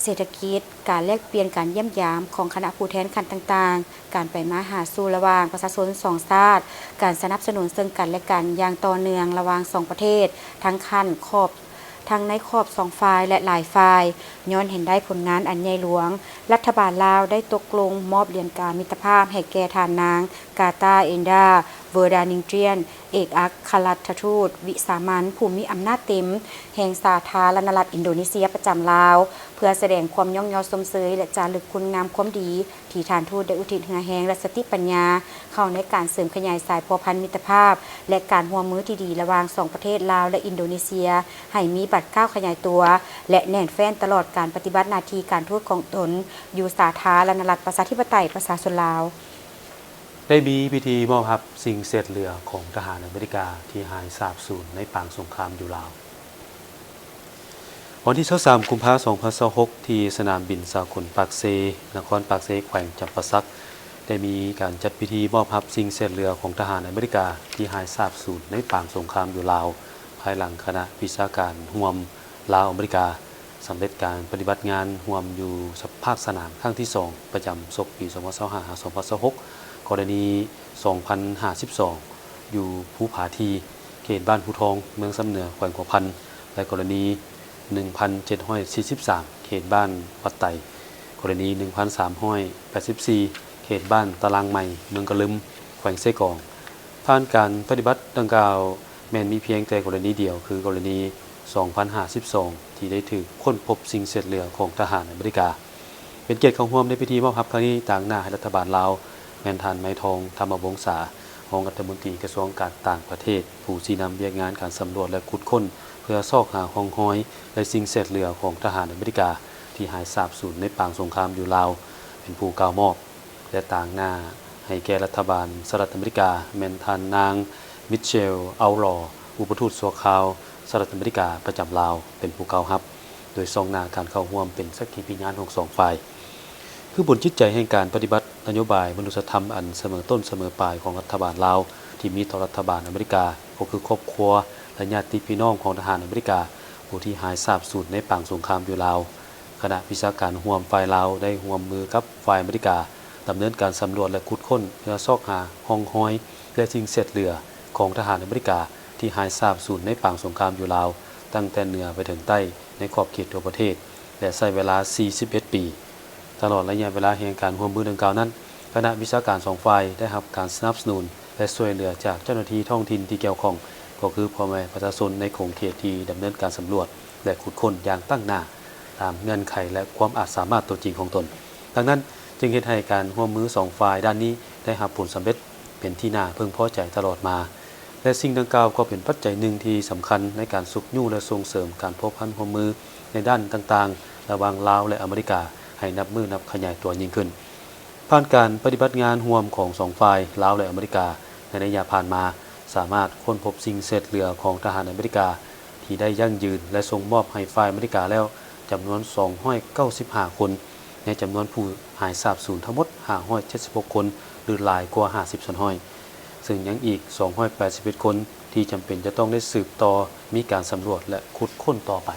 ເສດຖະກິດ, ການແລກປ່ຽນການຢ້ຽມຢາມຂອງຄະນະຜູ້ແທນຂັ້ນຕ່າງໆ, ການໄປມາຫາສູ່ລະຫວ່າງປະຊາຊົນສອງຊາດ, ການສະໜັບສະໜູນເຊິ່ງກັນ ແລະ ກັນຢ່າງຕໍ່ເນື່ອງລະຫວ່າງສອງປະເທດ ທັງຂັ້ນຂອບ ທັງໃນຂອບສອງຝ່າຍ ແລະ ຫຼາຍຝ່າຍ. ຍ້ອນເຫັນໄດ້ຜົນງານອັນໃຫຍ່ຫຼວງ, ລັດຖະບານລາວໄດ້ຕົກລົງມອບຫຼຽນກາມິດຕະພາບໃຫ້ແກ່ທ່ານນາງ ກາຕາ ເອັນດາ ເວີດານິງຕຽນ ເອກອັກຄະລັດຖະທູດວິສາມັນຜູ້ມີອຳນາດເຕັມແຫ່ງສາທາລະນະລັດອິນໂດເນເຊຍປະຈຳລາວ ເພື່ອສະແດງຄວາມຍ້ອງຍໍຊົມເຊີຍ ແລະ ຈາລຶກຄຸນງາມຄວາມດີ ທີ່ທ່ານທູດໄດ້ອຸທິດເຫື່ອແຮງ ແລະ ສະຕິປັນຍາເຂົ້າໃນການເສີມຂະຫຍາຍສາຍພົວພັນມິດຕະພາບ ແລະ ການຮ່ວມມືທີ່ດີລະຫວ່າງສອງປະເທດລາວ ແລະ ອິນໂດເນເຊຍ ໃຫ້ມີບາດກ້າວຂະຫຍາຍຕົວ ແລະ ແໜ້ນແຟ້ນຕະຫຼອດການປະຕິບັດໜ້າທີ່ການທູດຂອງຕົນຢູ່ສາທາລະນະລັດ ປະຊາທິປະໄຕ ປະຊາຊົນລາວ. ໄດ້ມີພິທີມອບຮັບສິ່ງເສດເຫຼືອຂອງທະຫານອາເມລິກາທີ່ຫາຍສາບສູນໃນປາງສົງຄາມຢູ່ລາວ. ວັນທີຊາວສາມ ກຸມພາ ສອງພັນຊາວຫົກ ທີ່ສະໜາມບິນສາກົນປາກເຊ, ນະຄອນປາກເຊ, ແຂວງຈຳປາສັກ ໄດ້ມີການຈັດພິທີມອບຮັບສິ່ງເສດເຫຼືອຂອງທະຫານອາເມລິກາທີ່ຫາຍສາບສູນໃນປາງສົງຄາມຢູ່ລາວ, ພາຍຫຼັງຄະນະວິຊາການຮ່ວມລາວ-ອາເມລິກາ ສຳເລັດການປະຕິບັດງານຮ່ວມຢູ່ພາກສະໜາມຄັ້ງທີສອງ ປະຈຳສົກປີສອງພັນຊາວຫ້າ ຫາ ສອງພັນຊາວຫົກ ກໍລະນີສອງພັນຫ້າສິບສອງ ຢູ່ພູຜາຖີ່ ເຂດບ້ານພູທອງ ເມືອງຊຳເໜືອ ແຂວງຫົວພັນ ແລະ ກໍລະນີໜຶ່ງພັນເຈັດຮ້ອຍສີ່ສິບສາມ ເຂດບ້ານວັດໄຕ, ກໍລະນີໜຶ່ງພັນສາມຮ້ອຍແປດສິບສີ່ ເຂດບ້ານຕະລາງໃໝ່ ເມືອງກະລຶມ ແຂວງເຊກອງ. ຜ່ານການປະຕິບັດດັ່ງກ່າວ ແມ່ນມີພຽງແຕ່ກໍລະນີດຽວ ຄືກໍລະນີສອງພັນຫ້າສິບສອງ ທີ່ໄດ້ຖືກຄົ້ນພົບສິ່ງເສດເຫຼືອຂອງທະຫານອາເມລິກາ. ເປັນກຽດເຂົ້າຮ່ວມໃນພິທີມອບຮັບຄັ້ງນີ້ ຕາງໜ້າໃຫ້ລັດຖະບານລາວ ແມ່ນທ່ານ ໄມທອງ ທຳມະວົງສາ ຮອງລັດຖະມົນຕີກະຊວງການຕ່າງປະເທດ, ຜູ້ຊີ້ນຳວຽກງານການສຳຫຼວດ ແລະ ຂຸດຄົ້ນ ເພື່ອຊອກຫາຮ່ອງຮອຍ ແລະ ສິ່ງເສດເຫຼືອຂອງທະຫານອາເມລິກາ ທີ່ຫາຍສາບສູນໃນປາງສົງຄາມຢູ່ລາວ ເປັນຜູ້ກ່າວມອບ ແລະ ຕາງໜ້າໃຫ້ແກ່ລັດຖະບານສະຫະລັດອາເມລິກາ ແມ່ນທ່ານນາງ ມິດເຊລ ເອັາລໍ ອຸປະທູດຊົ່ວຄາວສະຫະລັດອາເມລິກາປະຈຳລາວ ເປັນຜູ້ກ່າວຮັບ, ໂດຍສ່ອງໜ້າການເຂົ້າຮ່ວມເປັນສັກຂີພິຍານຂອງສອງຝ່າຍ. ຄືບຸນຈິດໃຈແຫ່ງການປະຕິບັດນະໂຍບາຍມະນຸດສະທຳອັນສະເໝີຕົ້ນສະເໝີປາຍຂອງລັດຖະບານລາວ ທີ່ມີຕໍ່ລັດຖະບານອາເມລິກາ ກໍຄືຄອບຄົວ ແລະ ຍາດຕິພີ່ນ້ອງຂອງທະຫານອາເມລິກາ ຜູ້ທີ່ຫາຍສາບສູນໃນປາງສົງຄາມຢູ່ລາວ. ຄະນະວິຊາການຮ່ວມຝ່າຍລາວໄດ້ຮ່ວມມືກັບຝ່າຍອາເມລິກາ ດຳເນີນການສຳຫຼວດ ແລະ ຂຸດຄົ້ນ ເພື່ອຊອກຫາຮ່ອງຮອຍ ແລະ ສິ່ງເສດເຫຼືອຂອງທະຫານອາເມລິກາ ທີ່ຫາຍສາບສູນໃນປາງສົງຄາມຢູ່ລາວ ຕັ້ງແຕ່ເໜືອໄປເຖິງໃຕ້ ໃນຂອບເຂດທົ່ວປະເທດ ແລະ ໃຊ້ເວລາສີ່ສິບເອັດປີ. ຕະຫຼອດໄລຍະເວລາແຫ່ງການຮ່ວມມືດັ່ງກ່າວນັ້ນ, ຄະນະວິຊາການສອງຝ່າຍໄດ້ຮັບການສະໜັບສະໜູນ ແລະ ຊ່ວຍເຫຼືອຈາກເຈົ້າໜ້າທີ່ທ້ອງຖິ່ນທີ່ກ່ຽວຂ້ອງ, ກໍຄືພໍ່ແມ່ປະຊາຊົນໃນຂົງເຂດທີ່ດຳເນີນການສຳຫຼວດ ແລະ ຂຸດຄົ້ນຢ່າງຕັ້ງໜ້າ ຕາມເງື່ອນໄຂ ແລະ ຄວາມອາດສາມາດຕົວຈິງຂອງຕົນ. ດັ່ງນັ້ນ, ຈຶ່ງເຮັດໃຫ້ການຮ່ວມມືສອງຝ່າຍດ້ານນີ້ໄດ້ຮັບຜົນສຳເລັດເປັນທີ່ໜ້າເພິ່ງພໍໃຈຕະຫຼອດມາ ແລະ ສິ່ງດັ່ງກ່າວກໍເປັນປັດໄຈໜຶ່ງທີ່ສຳຄັນໃນການຊຸກຍູ້ ແລະ ສົ່ງເສີມການພົວພັນຮ່ວມມືໃນດ້ານຕ່າງໆ ລະຫວ່າງລາວ ແລະ ອາເມລິກາ ໃຫ້ນັບມື້ນັບຂະຫຍາຍຕົວຍິ່ງຂຶ້ນ. ຜ່ານການປະຕິບັດງານຮ່ວມຂອງສອງຝ່າຍ, ລາວ ແລະ ອາເມລິກາ ໃນໄລຍະຜ່ານມາ ສາມາດຄົ້ນພົບສິ່ງເສດເຫຼືອຂອງທະຫານອາເມລິກາທີ່ໄດ້ຢັ້ງຢືນ ແລະ ສົ່ງມອບໃຫ້ຝ່າຍອາເມລິກາແລ້ວ ຈຳນວນສອງຮ້ອຍເກົ້າສິບຫ້າຄົນ, ໃນຈຳນວນຜູ້ຫາຍສາບສູນທັງໝົດຫ້າຮ້ອຍເຈັດສິບຫົກຄົນ ຫຼື ຫຼາຍກວ່າຫ້າສິບສ່ວນຮ້ອຍ, ເຊິ່ງຍັງອີກສອງຮ້ອຍແປດສິບເອັດຄົນທີ່ຈຳເປັນຈະຕ້ອງໄດ້ສືບຕໍ່ມີການສຳຫຼວດ ແລະ ຂຸດຄົ້ນຕໍ່ໄປ.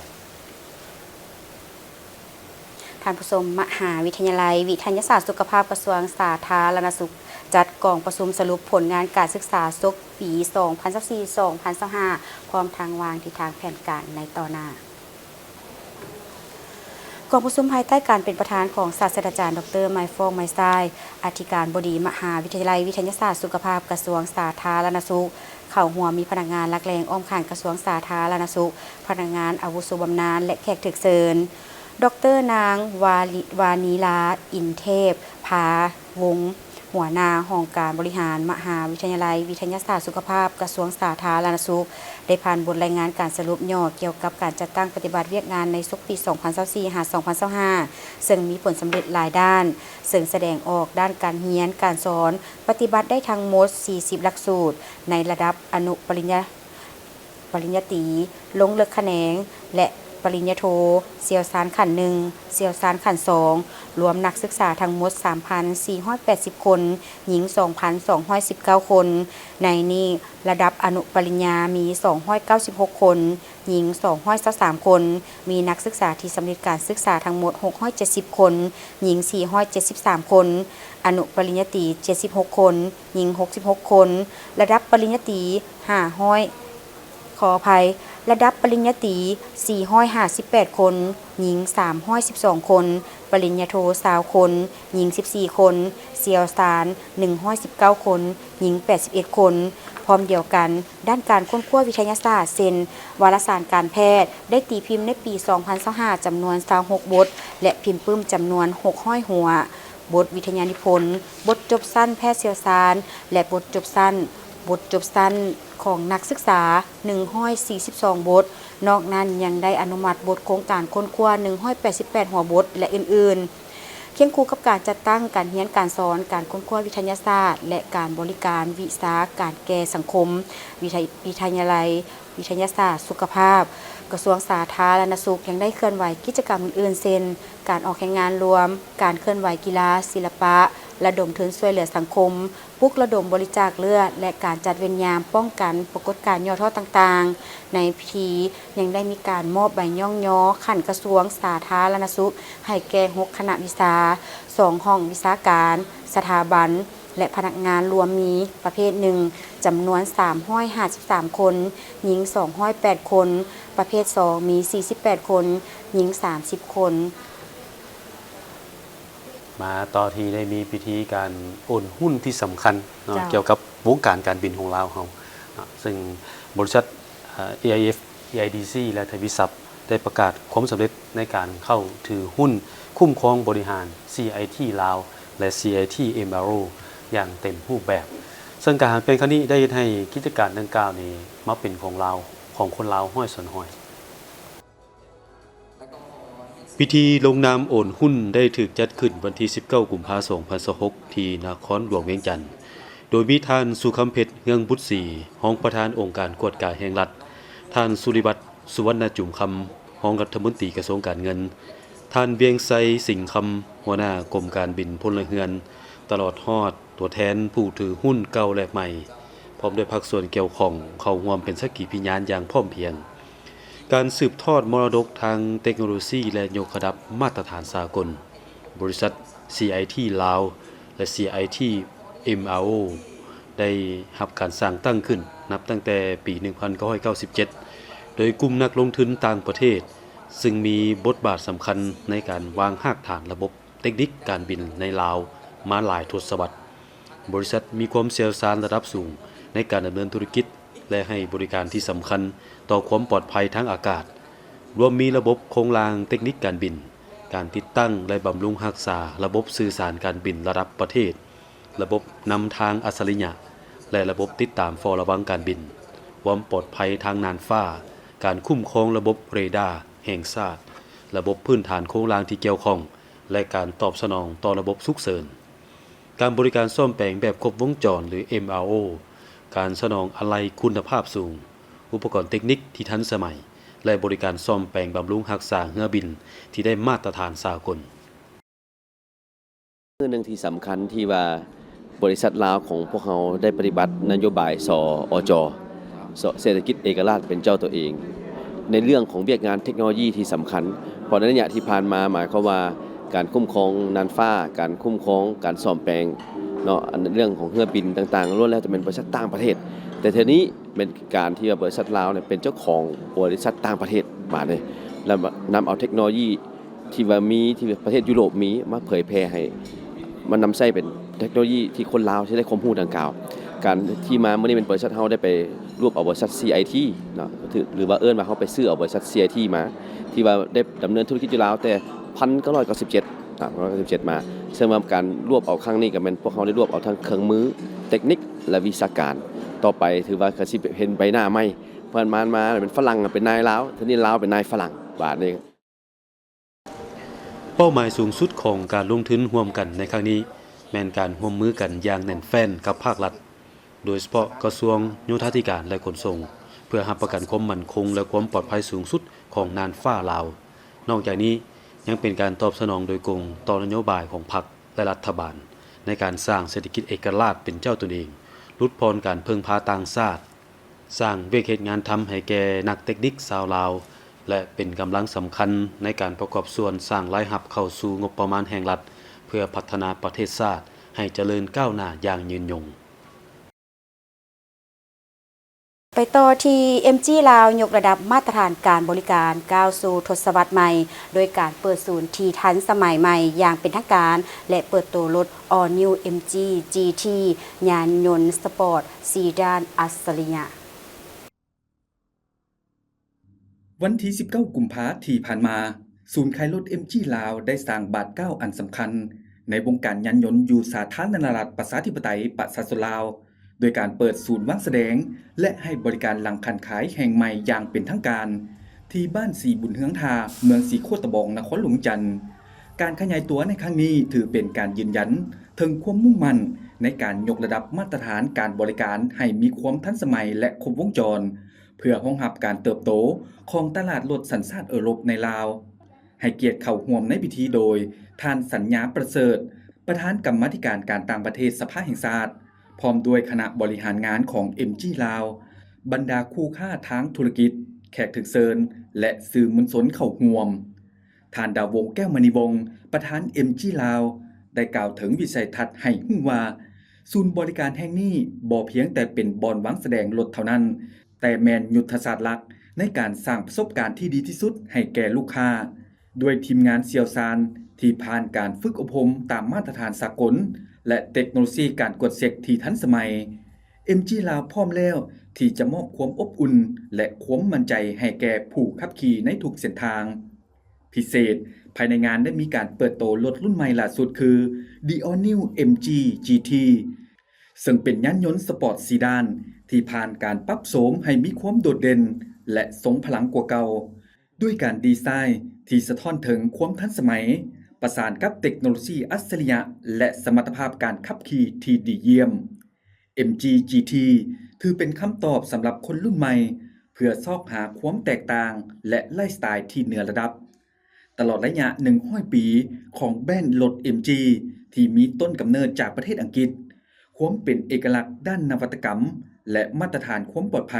ທ່ານຜູ້ຊົມ, ມະຫາວິທະຍາໄລວິທະຍາສາດສຸຂະພາບ ກະຊວງສາທາລະນະສຸກ ຈັດກອງປະຊຸມສະຫຼຸບຜົນງານການສຶກສາສົກປີສອງພັນຊາວສີ່ ສອງພັນຊາວຫ້າ ພ້ອມທັງວາງທິດທາງແຜນການໃນຕໍ່ໜ້າ. ກອງປະຊຸມພາຍໃຕ້ການເປັນປະທານຂອງສາດສະດາຈານ ດຣ. ໄມຟອງ ໄມຊາຍ ອະທິການບໍດີມະຫາວິທະຍາໄລວິທະຍາສາດສຸຂະພາບ ກະຊວງສາທາລະນະສຸກ, ເຂົ້າຮ່ວມມີພະນັກງານຫຼັກແຫຼ່ງອ້ອມຂ້າງກະຊວງສາທາລະນະສຸກ, ພະນັກງານອາວຸໂສບຳນານ ແລະ ແຂກຖືກເຊີນ. ດຣ. ນາງ ວາລິ ວານີລາ ອິນເທບພາວົງ ຫົວໜ້າຫ້ອງການບໍລິຫານມະຫາວິທະຍາໄລວິທະຍາສາດສຸຂະພາບ ກະຊວງສາທາລະນະສຸກ ໄດ້ຜ່ານບົດລາຍງານການສະຫຼຸບຫຍໍ້ກ່ຽວກັບການຈັດຕັ້ງປະຕິບັດວຽກງານໃນສົກປີສອງພັນຊາວສີ່ ຫາ ສອງພັນຊາວຫ້າ ເຊິ່ງມີຜົນສຳເລັດຫຼາຍດ້ານ, ເຊິ່ງສະແດງອອກດ້ານການຮຽນການສອນປະຕິບັດໄດ້ທັງໝົດສີ່ສິບຫຼັກສູດ ໃນລະດັບອະນຸປະລິນຍາ ປະລິນຍາຕີ, ລົງເລິກຂະແໜງ ແລະ ປະລິນຍາໂທ, ຊ່ຽວຊານຂັ້ນໜຶ່ງ, ຊ່ຽວຊານຂັ້ນສອງ, ລວມນັກສຶກສາທັງໝົດສາມພັນສີ່ຮ້ອຍແປດສິບຄົນ, ຍິງສອງພັນສອງຮ້ອຍສິບເກົ້າຄົນ. ໃນນີ້, ລະດັບອະນຸປະລິນຍາມີສອງຮ້ອຍເກົ້າສິບຫົກຄົນ, ຍິງສອງຮ້ອຍຊາວສາມຄົນ, ມີນັກສຶກສາທີ່ສຳເລັດການສຶກສາທັງໝົດຫົກຮ້ອຍເຈັດສິບຄົນ, ຍິງສີ່ຮ້ອຍເຈັດສິບສາມຄົນ, ອະນຸປະລິນຍາຕີເຈັດສິບຫົກຄົນ, ຍິງຫົກສິບຫົກຄົນ, ລະດັບປະລິນຍາຕີຫ້າຮ້ອຍ ຂໍອະໄພ, ລະດັບປະລິນຍາຕີສີ່ຮ້ອຍຫ້າສິບແປດຄົນ, ຍິງສາມຮ້ອຍສິບສອງຄົນ, ປະລິນຍາໂທຊາວຄົນ, ຍິງສິບສີ່ຄົນ, ຊ່ຽວຊານໜຶ່ງຮ້ອຍສິບເກົ້າຄົນ, ຍິງແປດສິບເອັດຄົນ. ພ້ອມດຽວກັນ, ດ້ານການຄົ້ນຄວ້າວິທະຍາສາດ ເຊັ່ນ ວາລະສານການແພດ ໄດ້ຕີພິມໃນປີສອງພັນຊາວຫ້າ ຈຳນວນຊາວຫົກບົດ ແລະ ພິມປຶ້ມຈຳນວນຫົກຮ້ອຍຫົວ. ບົດວິທະຍານິພົນ, ບົດຈົບຊັ້ນແພດຊ່ຽວຊານ ແລະ ບົດຈົບຊັ້ນ, ບົດຈົບຊັ້ນຂອງນັກສຶກສາໜຶ່ງຮ້ອຍສີ່ສິບສອງບົດ, ນອກນັ້ນຍັງໄດ້ອະນຸມັດບົດໂຄງການຄົ້ນຄວ້າໜຶ່ງຮ້ອຍແປດສິບແປດຫົວບົດ ແລະ ອື່ນໆ. ຄຽງຄູ່ກັບການຈັດຕັ້ງການຮຽນການສອນ, ການຄົ້ນຄວ້າວິທະຍາສາດ ແລະ ການບໍລິການວິຊາການແກ່ສັງຄົມ, ວິທະ ວິທະຍາໄລ ວິທະຍາສາດສຸຂະພາບ, ກະຊວງສາທາລະນະສຸກຍັງໄດ້ເຄື່ອນໄຫວກິດຈະກຳອື່ນໆ ເຊັ່ນ ການອອກແຮງງານລວມ, ການເຄື່ອນໄຫວກິລາ, ສິລະປະ, ລະດົມທຶນຊ່ວຍເຫຼືອສັງຄົມ, ປຸກລະດົມບໍລິຈາກເລືອດ ແລະ ການຈັດເວນຍາມປ້ອງກັນປາກົດການຫຍໍ້ທໍ້ຕ່າງໆ. ໃນພິທີຍັງໄດ້ມີການມອບໃບຍ້ອງຍໍຂັ້ນກະຊວງສາທາລະນະສຸກໃຫ້ແກ່ຫົກຄະນະວິຊາ, ສອງຫ້ອງວິຊາການ, ສະຖາບັນ ແລະ ພະນັກງານລວມມີປະເພດໜຶ່ງ ຈຳນວນສາມຮ້ອຍຫ້າສິບສາມຄົນ, ຍິງສອງຮ້ອຍແປດຄົນ, ປະເພດສອງມີສີ່ສິບແປດຄົນ, ຍິງສາມສິບຄົນ. ມາຕໍ່ທີ່ໄດ້ມີພິທີການໂອນຫຸ້ນທີ່ສຳຄັນເນາະ ເຈົ້າ ກ່ຽວກັບວົງການການບິນຂອງລາວເຮົາເນາະ ເຊິ່ງບໍລິສັດ ເອີ ເອໄອເອັຟ ເອໄອດີຊີ ແລະ ໄທຍວິຊັບ ໄດ້ປະກາດຄວາມສຳເລັດໃນການເຂົ້າຖືຫຸ້ນຄຸ້ມຄອງບໍລິຫານ ຊີໄອທີ ລາວ ແລະ ຊີໄອທີ ເອັມອາໂອ ຢ່າງເຕັມຮູບແບບ. ເຊິ່ງການຫັນປ່ຽນຄັ້ງນີ້ໄດ້ເຮັດໃຫ້ກິດຈະການດັ່ງກ່າວນີ້ມາເປັນຂອງລາວ, ຂອງຄົນລາວຮ້ອຍສ່ວນຮ້ອຍ. ພິທີລົງນາມໂອນຫຸ້ນໄດ້ຖືກຈັດຂຶ້ນວັນທີສິບເກົ້າ ກຸມພາ ສອງພັນຊາວຫົກ ທີ່ນະຄອນຫຼວງວຽງຈັນ, ໂດຍມີທ່ານ ສຸຄຳເພັດ ເຮືອງບຸດສີ ຮອງປະທານອົງການກວດກາແຫ່ງລັດ, ທ່ານ ສຸລິວັດ ສຸວັນນະຈູມຄຳ ຮອງລັດຖະມົນຕີກະຊວງການເງິນ, ທ່ານ ວຽງໄຊ ສິງຄຳ ຫົວໜ້າກົມການບິນພົນລະເຮືອນ, ຕະຫຼອດຮອດຕົວແທນຜູ້ຖືຫຸ້ນເກົ່າ ແລະ ໃໝ່ ພ້ອມດ້ວຍພາກສ່ວນກ່ຽວຂ້ອງເຂົ້າຮ່ວມເປັນສັກຂີພິຍານຢ່າງພ້ອມພຽງ. ການສືບທອດມໍລະດົກທາງເຕັກໂນໂລຊີ ແລະ ຍົກລະດັບມາດຕະຖານສາກົນ, ບໍລິສັດ ຊີໄອທີ ລາວ ແລະ ຊີໄອທີ ເອັມອາໂອ ໄດ້ຮັບການສ້າງຕັ້ງຂຶ້ນນັບຕັ້ງແຕ່ປີໜຶ່ງພັນເກົ້າຮ້ອຍເກົ້າສິບເຈັດ ໂດຍກຸ່ມນັກລົງທຶນຕ່າງປະເທດ ຊຶ່ງມີບົດບາດສຳຄັນໃນການວາງຮາກຖານລະບົບ ເຕັກນິກການບິນໃນລາວມາຫຼາຍທົດສະວັດ. ບໍລິສັດມີຄວາມຊ່ຽວຊານລະດັບສູງໃນການດຳເນີນທຸລະກິດ ແລະ ໃຫ້ບໍລິການທີ່ສຳຄັນຕໍ່ຄວາມປອດໄພທາງອາກາດ, ລວມມີລະບົບໂຄງລ່າງເຕັກນິກການບິນ, ການຕິດຕັ້ງ ແລະ ບຳລຸງຮັກສາລະບົບສື່ສານການບິນລະດັບປະເທດ, ລະບົບນຳທາງອັດສະລິຍະ ແລະ ລະບົບຕິດຕາມເຝົ້າລະວັງການບິນ, ຄວາມປອດໄພທາງນ່ານຟ້າ, ການຄຸ້ມຄອງລະບົບເຣດາແຫ່ງຊາດ, ລະບົບພື້ນຖານໂຄງລ່າງທີ່ກ່ຽວຂ້ອງ ແລະ ການຕອບສະໜອງຕໍ່ລະບົບສຸກເສີນ, ການບໍລິການສ້ອມແປງແບບຄົບວົງຈອນ ຫຼື ເອັມອາໂອ, ການສະໜອງອາໄຫຼ່ຄຸນນະພາບສູງ, ອຸປະກອນເຕັກນິກທີ່ທັນສະໄໝ ແລະ ບໍລິການສ້ອມແປງບຳລຸງຮັກສາເຮືອບິນທີ່ໄດ້ມາດຕະຖານສາກົນ. ເລື່ອງໜຶ່ງທີ່ສຳຄັນທີ່ວ່າບໍລິສັດລາວຂອງພວກເຮົາໄດ້ປະຕິບັດນະໂຍບາຍ ສອ ອຈ ເສດຖະກິດເອກະລາດເປັນເຈົ້າຕົວເອງ ໃນເລື່ອງຂອງວຽກງານເທັກໂນໂລຢີທີ່ສຳຄັນ. ເພາະໃນໄລຍະທີ່ຜ່ານມາ ໝາຍຄວາມວ່າການຄຸ້ມຄອງນ່ານຟ້າ, ການຄຸ້ມຄອງການສ້ອມແປງເນາະ ອັນເລື່ອງຂອງເຮືອບິນຕ່າງໆ ລ້ວນແລ້ວແຕ່ແມ່ນບໍລິສັດຕ່າງປະເທດ. ແຕ່ເທື່ອນີ້ແມ່ນການທີ່ວ່າບໍລິສັດລາວເນຍເປັນເຈົ້າຂອງບໍລິສັດຕ່າງປະເທດບາດນີ້ ແລ້ວນຳເອົາເທັກໂນໂລຢີ ທີ່ວ່າມີ ທີ່ປະເທດຢູໂຣບມີ ມາເຜີຍແຜ່ໃຫ້ ມານຳໃຊ້ເປັນເຕັກໂນໂລຢີທີ່ຄົນລາວຊິໄດ້ຄວາມຮູ້ດັ່ງກ່າວ. ການທີ່ມາມື້ນີ້ແມ່ນບໍລິສັດເຮົາໄດ້ໄປລວບເອົາບໍລິສັດ ຊີໄອທີ ເນາະ ຖື ຫຼືວ່າເອີ້ນວ່າເຮົາໄປຊື້ເອົາບໍລິສັດ ຊີໄອທີ ມາ ທີ່ວ່າໄດ້ດຳເນີນທຸລະກິດຢູ່ລາວແຕ່ ໜຶ່ງພັນເກົ້າຮ້ອຍເກົ້າສິບເຈັດ ເນາະ ເກົ້າສິບເຈັດ ມາ. ເຊິ່ງວ່າການລວບເອົາຄັ້ງນີ້ກໍແມ່ນພວກເຮົາໄດ້ລວບເອົາທັງເຄື່ອງມື, ເຕັກນິກ ແລະ ວິຊາການ. ຕໍ່ໄປຖືວ່າກໍຊິເຫັນໃບໜ້າໃໝ່ ເພິ່ນມາ ມາເປັນຝຣັ່ງເປັນນາຍລາວ, ທີນີ້ລາວເປັນນາຍຝຣັ່ງ ບາດນີ້. ເປົ້າໝາຍສູງສຸດຂອງການລົງທຶນຮ່ວມກັນໃນຄັ້ງນີ້ ແມ່ນການຮ່ວມມືກັນຢ່າງແໜ້ນແຟ້ນກັບພາກລັດ, ໂດຍສະເພາະກະຊວງໂຍທາທິການ ແລະ ຂົນສົ່ງ, ເພື່ອຮັບປະກັນຄວາມໝັ້ນຄົງ ແລະ ຄວາມປອດໄພສູງສຸດຂອງນ່ານຟ້າລາວ. ນອກຈາກນີ້ ຍັງເປັນການຕອບສະໜອງໂດຍກົງຕໍ່ນະໂຍບາຍຂອງພັກ ແລະ ລັດຖະບານ ໃນການສ້າງເສດຖະກິດເອກະລາດເປັນເຈົ້າຕົນເອງ, ຫຼຸດຜ່ອນການເພິ່ງພາຕ່າງຊາດ, ສ້າງວຽກເຮັດງານທຳໃຫ້ແກ່ນັກເຕັກນິກຊາວລາວ ແລະ ເປັນກຳລັງສຳຄັນໃນການປະກອບສ່ວນສ້າງລາຍຮັບເຂົ້າສູ່ງົບປະມານແຫ່ງລັດ ເພື່ອພັດທະນາປະເທດຊາດໃຫ້ຈະເລີນກ້າວໜ້າຢ່າງຍືນຍົງ. ໄປຕໍ່ທີ່ ເອັມຈີ ລາວ ຍົກລະດັບມາດຕະຖານການບໍລິການ ກ້າວສູ່ທົດສະວັດໃໝ່ ໂດຍການເປີດສູນທີ່ທັນສະໄໝໃໝ່ຢ່າງເປັນທາງການ ແລະ ເປີດໂຕລົດ All New ເອັມຈີ ຈີທີ ຍານຍົນສະປອດຊີດານອັດສະລິຍະ. ວັນທີສິບເກົ້າ ກຸມພາທີ່ຜ່ານມາ, ສູນຂາຍລົດ ເອັມຈີ ລາວ ໄດ້ສ້າງບາດກ້າວອັນສຳຄັນໃນວົງການຍານຍົນຢູ່ສາທາລະນະລັດ ປະຊາທິປະໄຕ ປະຊາຊົນລາວ ໂດຍການເປີດສູນວາງສະແດງ ແລະ ໃຫ້ບໍລິການຫຼັງຄັນຂາຍແຫ່ງໃໝ່ຢ່າງເປັນທາງການ ທີ່ບ້ານສີບຸນເຮືອງທ່າ, ເມືອງສີໂຄດຕະບອງ, ນະຄອນຫຼວງວຽງຈັນ. ການຂະຫຍາຍຕົວໃນຄັ້ງນີ້ຖືເປັນການຢືນຢັນເຖິງຄວາມມຸ່ງໝັ້ນໃນການຍົກລະດັບມາດຕະຖານການບໍລິການໃຫ້ມີຄວາມທັນສະໄໝ ແລະ ຄົບວົງຈອນ ເພື່ອຮອງຮັບການເຕີບໂຕຂອງຕະຫຼາດລົດສັນຊາດເອີຣົບໃນລາວ. ໃຫ້ກຽດເຂົ້າຮ່ວມໃນພິທີໂດຍ ທ່ານ ສັນຍາ ປະເສີດ, ປະທານກຳມາທິການການຕ່າງປະເທດສະພາແຫ່ງຊາດ, ພ້ອມດ້ວຍຄະນະບໍລິຫານງານຂອງ ເອັມຈີ ລາວ, ບັນດາຄູ່ຄ້າທາງທຸລະກິດ, ແຂກຖືກເຊີນ ແລະ ສື່ມວນຊົນເຂົ້າຮ່ວມ. ທ່ານ ດາວວົງ ແກ້ວມະນີວົງ, ປະທານ ເອັມຈີ ລາວ ໄດ້ກ່າວເຖິງວິໄສທັດໃຫ້ຮູ້ວ່າ, ສູນບໍລິການແຫ່ງນີ້ບໍ່ພຽງແຕ່ເປັນບ່ອນວາງສະແດງລົດເທົ່ານັ້ນ, ແຕ່ແມ່ນຍຸດທະສາດຫຼັກໃນການສ້າງປະສົບການທີ່ດີທີ່ສຸດໃຫ້ແກ່ລູກຄ້າ, ດ້ວຍທີມງານຊ່ຽວຊານທີ່ຜ່ານການຝຶກອົບຮົມຕາມມາດຕະຖານສາກົນ ແລະ ເຕັກໂນໂລຊີການກວດເຊັກທີ່ທັນສະໄໝ. ເອັມຈີ ລາວ ພ້ອມແລ້ວທີ່ຈະມອບຄວາມອົບອຸ່ນ ແລະ ຄວາມໝັ້ນໃຈໃຫ້ແກ່ຜູ້ຂັບຂີ່ໃນທຸກເສັ້ນທາງ. ພິເສດ, ພາຍໃນງານໄດ້ມີການເປີດໂຕລົດລຸ້ນໃໝ່ຫຼ້າສຸດຄື The All New ເອັມຈີ ຈີທີ ເຊິ່ງເປັນຍານຍົນສະປອດຊີດານທີ່ຜ່ານການປັບໂສມໃຫ້ມີຄວາມໂດດເດັ່ນ ແລະ ຊົງພະລັງກວ່າເກົ່າ, ດ້ວຍການດີໄຊທີ່ສະທ້ອນເຖິງຄວາມທັນສະໄໝ, ປະສານກັບເຕັກໂນໂລຊີອັດສະລິຍະ ແລະ ສະມັດຕະພາບການຂັບຂີ່ທີ່ດີຢ້ຽມ. ເອັມຈີ ຈີທີ ຖືເປັນຄຳຕອບສຳລັບຄົນລຸ້ນໃໝ່ ເພື່ອຊອກຫາຄວາມແຕກຕ່າງ ແລະ ໄລຟ໌ສະໄຕທີ່ເໜືອລະດັບ. ຕະຫຼອດໄລຍະໜຶ່ງຮ້ອຍປີຂອງແບຣນລົດ ເອັມຈີ ທີ່ມີຕົ້ນກຳເນີດຈາກປະເທດອັງກິດ, ຄວາມເປັນເອກະລັກດ້ານນະວັດຕະກຳ ແລະ ມາດຕະຖານຄວາມປອດໄພ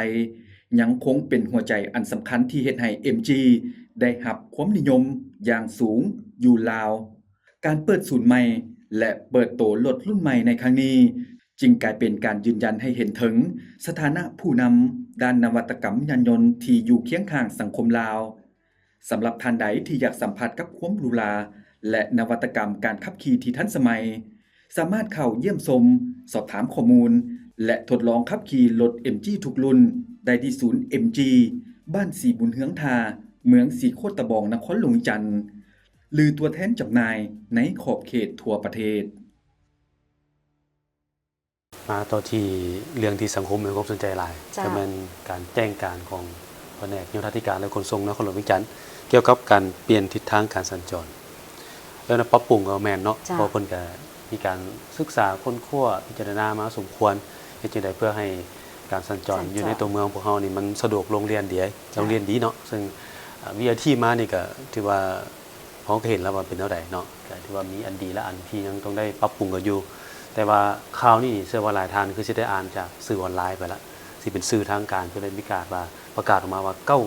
ຍັງຄົງເປັນຫົວໃຈອັນສຳຄັນທີ່ເຮັດໃຫ້ ເອັມຈີ ໄດ້ຮັບຄວາມນິຍົມຢ່າງສູງຢູ່ລາວ. ການເປີດສູນໃໝ່ ແລະ ເປີດໂຕລົດລຸ້ນໃໝ່ໃນຄັ້ງນີ້ ຈຶ່ງກາຍເປັນການຢືນຢັນໃຫ້ເຫັນເຖິງສະຖານະຜູ້ນຳດ້ານນະວັດຕະກຳຍານຍົນທີ່ຢູ່ຄຽງຂ້າງສັງຄົມລາວ. ສຳລັບທ່ານໃດທີ່ຢາກສຳຜັດກັບຄວາມຫຼູຫຼາ ແລະ ນະວັດຕະກຳການຂັບຂີ່ທີ່ທັນສະໄໝ, ສາມາດເຂົ້າຢ້ຽມຊົມ, ສອບຖາມຂໍ້ມູນ ແລະ ທົດລອງຂັບຂີ່ລົດ ເອັມຈີ ທຸກລຸ້ນໄດ້ທີ່ສູນ ເອັມຈີ ບ້ານສີບຸນເຮືອງທ່າ, ເມືອງສີໂຄດຕະບອງ, ນະຄອນຫຼວງວຽງຈັນ ຫຼື ຕົວແທນຈຳໜ່າຍໃນຂອບເຂດທົ່ວປະເທດ. ມາຕໍ່ທີ່ເລື່ອງທີ່ສັງຄົມໃຫ້ຄວາມສົນໃຈຫຼາຍ ເຈົ້າ ກໍແມ່ນການແຈ້ງການຂອງພະແນກໂຍທາທິການ ແລະ ຂົນສົ່ງນະຄອນຫຼວງວຽງຈັນ ກ່ຽວກັບການປ່ຽນທິດທາງການສັນຈອນ. ແລ້ວນະ ປັບປຸງກໍແມ່ນເນາະ ເຈົ້າ ເພາະເພິ່ນກໍມີການສຶກສາຄົ້ນຄວ້າພິຈາລະນາມາສົມຄວນ ເຮັດຈັ່ງໃດເພື່ອໃຫ້ການສັນຈອນ ສັນຈອນຢູ່ໃນຕົວເມືອງພວກເຮົານີ້ມັນສະດວກໂລ່ງລຽນດີ ໂລ່ງລຽນດີເນາະ. ເຊິ່ງ ອາ ວິທະຍາທີ່ມານີ້ກໍຖືວ່າ ເຮົາກໍເຫັນແລ້ວວ່າເປັນແນວໃດເນາະ ກໍຖືວ່າມີອັນດີ ແລະ ອັນທີ່ຍັງຕ້ອງໄດ້ປັບປຸງກັນຢູ່. ແຕ່ວ່າຂ່າວນີ້ນີ້ ເຊື່ອວ່າຫຼາຍທ່ານຄືຊິໄດ້ອ່ານຈາກສື່ອອນລາຍໄປລະ ຊິເປັນສື່ທາງການ ເພິ່ນໄດ້ປະກາດວ່າ ປະກາດອອກມາວ່າ ເກົ້າ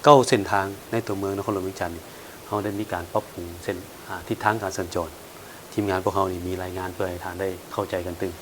ເກົ້າເສັ້ນທາງໃນຕົວເມືອງນະຄອນຫຼວງວຽງຈັນນີ້ ເຮົາໄດ້ມີການປັບປຸງເສັ້ນ ອາ ທິດທາງການສັນຈອນ. ທີມງານພວກເຮົານີ້ມີລາຍງານເພື່ອໃຫ້ທ່ານໄດ້ເຂົ້າໃຈກັນຕື່ມ.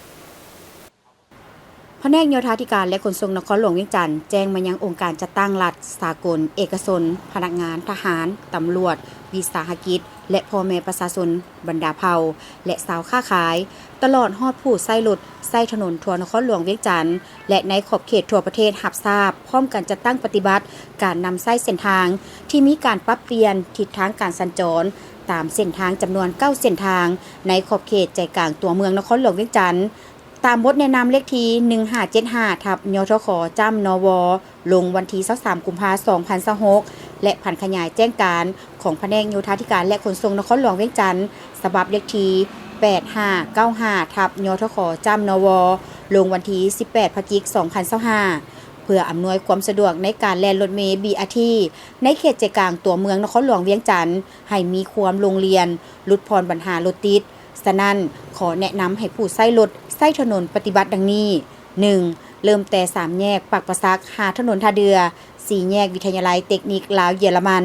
ພະແນກໂຍທາທິການ ແລະ ຂົນສົ່ງນະຄອນຫຼວງວຽງຈັນ ແຈ້ງມາຍັງອົງການຈັດຕັ້ງລັດສາກົນ, ເອກະຊົນ, ພະນັກງານ, ທະຫານ, ຕຳຫຼວດ, ວິ ວິສາຫະກິດ ແລະ ພໍ່ແມ່ປະຊາຊົນບັນດາເຜົ່າ ແລະ ຊາວຄ້າຂາຍ, ຕະຫຼອດຮອດຜູ້ໃຊ້ລົດໃຊ້ຖະໜົນທົ່ວນະຄອນຫຼວງວຽງຈັນ ແລະ ໃນຂອບເຂດທົ່ວປະເທດຮັບຊາບ, ພ້ອມກັນຈັດຕັ້ງປະຕິບັດການນຳໃຊ້ເສັ້ນທາງທີ່ມີການປັບປ່ຽນທິດທາງການສັນຈອນ ຕາມເສັ້ນທາງຈຳນວນເກົ້າເສັ້ນທາງ ໃນຂອບເຂດໃຈກາງຕົວເມືອງນະຄອນຫຼວງວຽງຈັນ. ຕາມບົດແນະນຳເລກທີໜຶ່ງຫ້າເຈັດຫ້າ ທັບ ຍທຂ ຈ້ຳ ນວ ລົງວັນທີຊາວສາມ ກຸມພາ ສອງພັນຊາວຫົກ ແລະ ຜັນຂະຫຍາຍແຈ້ງການຂອງພະແນກໂຍທາທິການ ແລະ ຂົນສົ່ງນະຄອນຫຼວງວຽງຈັນ ສະບັບເລກທີແປດຫ້າເກົ້າຫ້າ ທັບ ຍທຂ ຈ້ຳ ນວ ລົງວັນທີສິບແປດ ພະຈິກ ສອງພັນຊາວຫ້າ ເພື່ອອຳນວຍຄວາມສະດວກໃນການແລ່ນລົດເມ ບີອາທີ ໃນເຂດໃຈກາງຕົວເມືອງນະຄອນຫຼວງວຽງຈັນ ໃຫ້ມີຄວາມໂລ່ງລ່ຽນ, ຫຼຸດຜ່ອນບັນຫາລົດຕິດ. ສະນັ້ນ, ຂໍແນະນຳໃຫ້ຜູ້ໃຊ້ລົດໃຊ້ຖະໜົນປະຕິບັດດັ່ງນີ້: ໜຶ່ງ ເລີ່ມແຕ່ສາມແຍກປາກປາສັກ ຫາຖະໜົນທ່າເດື່ອ, ສີ່ແຍກວິທະຍາໄລເຕັກນິກລາວເຢຍລະມັນ,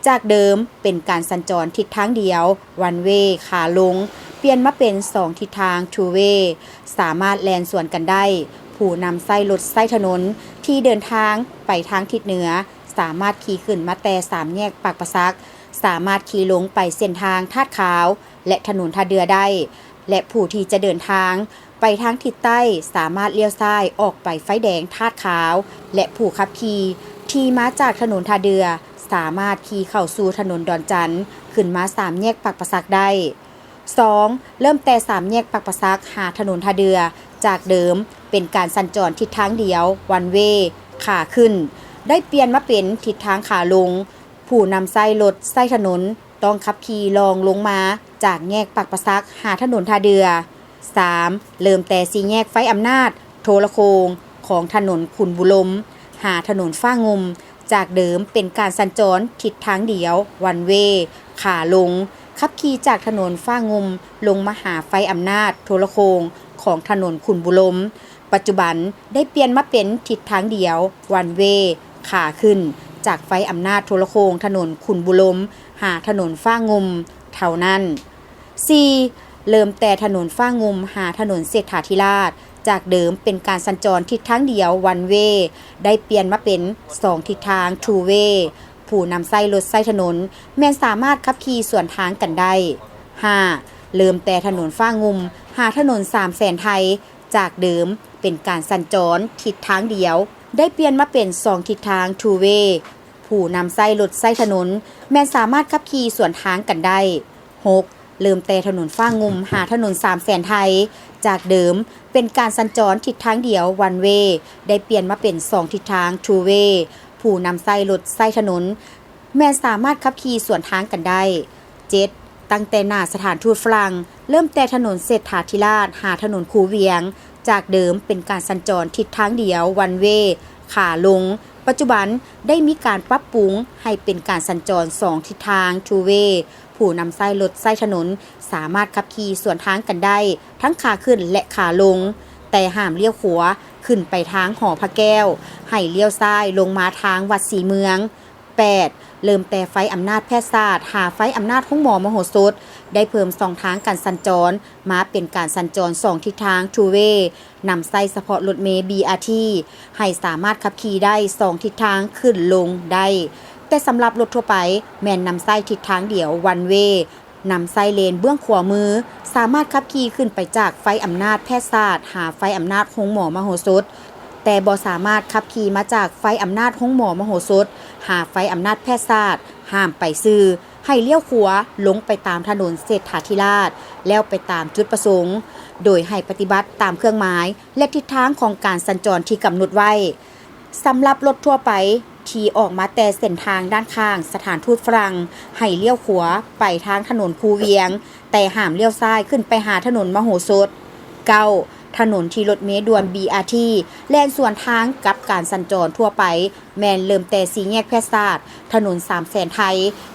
ຈາກເດີມເປັນການສັນຈອນທິດທາງດຽວ ວັນເວ ຂາລົງ, ປ່ຽນມາເປັນສອງທິດທາງ ທູເວ ສາມາດແລ່ນສວນກັນໄດ້. ຜູ້ນຳໃຊ້ລົດໃຊ້ຖະໜົນທີ່ເດີນທາງໄປທາງທິດເໜືອ ສາມາດຂີ່ຂຶ້ນມາແຕ່ສາມແຍກປາກປາສັກ, ສາມາດຂີ່ລົງໄປເສັ້ນທາງທາດຂາວ ແລະ ຖະໜົນທ່າເດື່ອໄດ້ ແລະ ຜູ້ທີ່ຈະເດີນທາງໄປທາງທິດໃຕ້ ສາມາດລ້ຽວຊ້າຍອອກໄປໄຟແດງທາດຂາວ ແລະ ຜູ້ຂັບຂີ່ທີ່ມາຈາກຖະໜົນທ່າເດື່ອ ສາມາດຂີ່ເຂົ້າສູ່ຖະໜົນດອນຈັນ ຂຶ້ນມາສາມແຍກປາກປາສັກໄດ້. ສອງ ເລີ່ມແຕ່ສາມແຍກປາກປາສັກ ຫາຖະໜົນທ່າເດື່ອ, ຈາກເດີມເປັນການສັນຈອນທິດທາງດຽວ ວັນເວ ຂາຂຶ້ນ ໄດ້ປ່ຽນມາເປັນທິດທາງຂາລົງ. ຜູ້ນຳໃຊ້ລົດໃຊ້ຖະໜົນ ຕ້ອງຂັບຂີ່ລ່ອງລົງມາຈາກແຍກປາກປາສັກ ຫາຖະໜົນທ່າເດື່ອ. ສາມ ເລີ່ມແຕ່ສີ່ແຍກໄຟອຳນາດ ໂທລະໂຄ່ງ ຂອງຖະໜົນຂຸນບູລົມ ຫາຖະໜົນຟ້າງຸ່ມ, ຈາກເດີມເປັນການສັນຈອນທິດທາງດຽວ ວັນເວ ຂາລົງ, ຂັບຂີ່ຈາກຖະໜົນຟ້າງຸ່ມລົງມາຫາໄຟອຳນາດ ໂທລະໂຄ່ງ ຂອງຖະໜົນຂຸນບູລົມ. ປັດຈຸບັນໄດ້ປ່ຽນມາເປັນທິດທາງດຽວ ວັນເວ ຂາຂຶ້ນ ຈາກໄຟອຳນາດໂທລະໂຄ່ງ ຖະໜົນຂຸນບູລົມ ຫາຖະໜົນຟ້າງຸ່ມ ເທົ່ານັ້ນ. ສີ່ ເລີ່ມແຕ່ຖະໜົນຟ້າງຸ່ມ ຫາຖະໜົນເສດຖາທິລາດ, ຈາກເດີມເປັນການສັນຈອນທິດທາງດຽວ ວັນເວ ໄດ້ປ່ຽນມາເປັນສອງທິດທາງ ທູເວ. ຜູ້ນຳໃຊ້ລົດໃຊ້ຖະໜົນແມ່ນສາມາດຂັບຂີ່ສວນທາງກັນໄດ້. ຫ້າ ເລີ່ມແຕ່ຖະໜົນຟ້າງຸ່ມ ຫາຖະໜົນສາມແສນໄທ, ຈາກເດີມເປັນການສັນຈອນທິດທາງດຽວ ໄດ້ປ່ຽນມາເປັນສອງທິດທາງ ທູເວ. ຜູ້ນຳໃຊ້ລົດໃຊ້ຖະໜົນແມ່ນສາມາດຂັບຂີ່ສວນທາງກັນໄດ້. ຫົກ ເລີ່ມແຕ່ຖະໜົນຟ້າງຸ່ມ ຫາຖະໜົນສາມແສນໄທ, ຈາກເດີມເປັນການສັນຈອນທິດທາງດຽວ ວັນເວ ໄດ້ປ່ຽນມາເປັນສອງທິດທາງ ທູເວ. ຜູ້ນຳໃຊ້ລົດໃຊ້ຖະໜົນ ແມ່ນສາມາດຂັບຂີ່ສວນທາງກັນໄດ້. ເຈັດ ຕັ້ງແຕ່ໜ້າສະຖານທູດຝຣັ່ງ ເລີ່ມແຕ່ຖະໜົນເສດຖາທິລາດ ຫາຖະໜົນຄູວຽງ, ຈາກເດີມເປັນການສັນຈອນທິດທາງດຽວ ວັນເວ ຂາລົງ, ປັດຈຸບັນໄດ້ມີການປັບປຸງໃຫ້ເປັນການສັນຈອນສອງທິດທາງ ທູເວ. ຜູ້ນຳໃຊ້ລົດໃຊ້ຖະໜົນສາມາດຂັບຂີ່ສວນທາງກັນໄດ້ ທັງຂາຂຶ້ນ ແລະ ຂາລົງ, ແຕ່ຫ້າມລ້ຽວຂວາຂຶ້ນໄປທາງຫໍພະແກ້ວ, ໃຫ້ລ້ຽວຊ້າຍລົງມາທາງວັດສີເມືອງ. ແປດ ເລີ່ມແຕ່ໄຟອຳນາດແພດສາດ ຫາໄຟອຳນາດໂຮງໝໍມະໂຫສົດ ໄດ້ເພີ່ມຊ່ອງທາງການສັນຈອນມາເປັນການສັນຈອນສອງທິດທາງ ທູເວ, ນຳໃຊ້ສະເພາະລົດເມ ບີອາທີ ໃຫ້ສາມາດຂັບຂີ່ໄດ້ສອງທິດທາງຂຶ້ນລົງໄດ້, ແຕ່ສຳລັບລົດທົ່ວໄປແມ່ນນຳໃຊ້ທິດທາງດຽວ ວັນເວ. ນຳໃຊ້ເລນເບື້ອງຂວາມື ສາມາດຂັບຂີ່ຂຶ້ນໄປຈາກໄຟອຳນາດແພດສາດ ຫາໄຟອຳນາດໂຮງໝໍມະໂຫສົດ, ແຕ່ບໍ່ສາມາດຂັບຂີ່ມາຈາກໄຟອຳນາດໂຮງໝໍມະໂຫສົດ ຫາໄຟອຳນາດແພດສາດ, ຫ້າມໄປຊື່, ໃຫ້ລ້ຽວຂວາລົງໄປຕາມຖະໜົນເສດຖາທິລາດ ແລ້ວໄປຕາມຈຸດປະສົງ, ໂດຍໃຫ້ປະຕິບັດຕາມເຄື່ອງໝາຍ ແລະ ທິດທາງຂອງການສັນຈອນທີ່ກຳນົດໄວ້. ສຳລັບລົດທົ່ວໄປທີ່ອອກມາແຕ່ເສັ້ນທາງດ້ານຂ້າງສະຖານທູດຝຣັ່ງ ໃຫ້ລ້ຽວຂວາໄປທາງຖະໜົນຄູວຽງ, ແຕ່ຫ້າມລ້ຽວຊ້າຍຂຶ້ນໄປຫາຖະໜົນມະໂຫສົດ. ເກົ້າ ຖະໜົນທີ່ລົດເມດ່ວນ ບີອາທີ ແລ່ນສວນທາງກັບການສັນຈອນທົ່ວໄປ ແມ່ນເລີ່ມແຕ່ສີ່ແຍກແພດສາດ, ຖະໜົນສາມແສນໄທ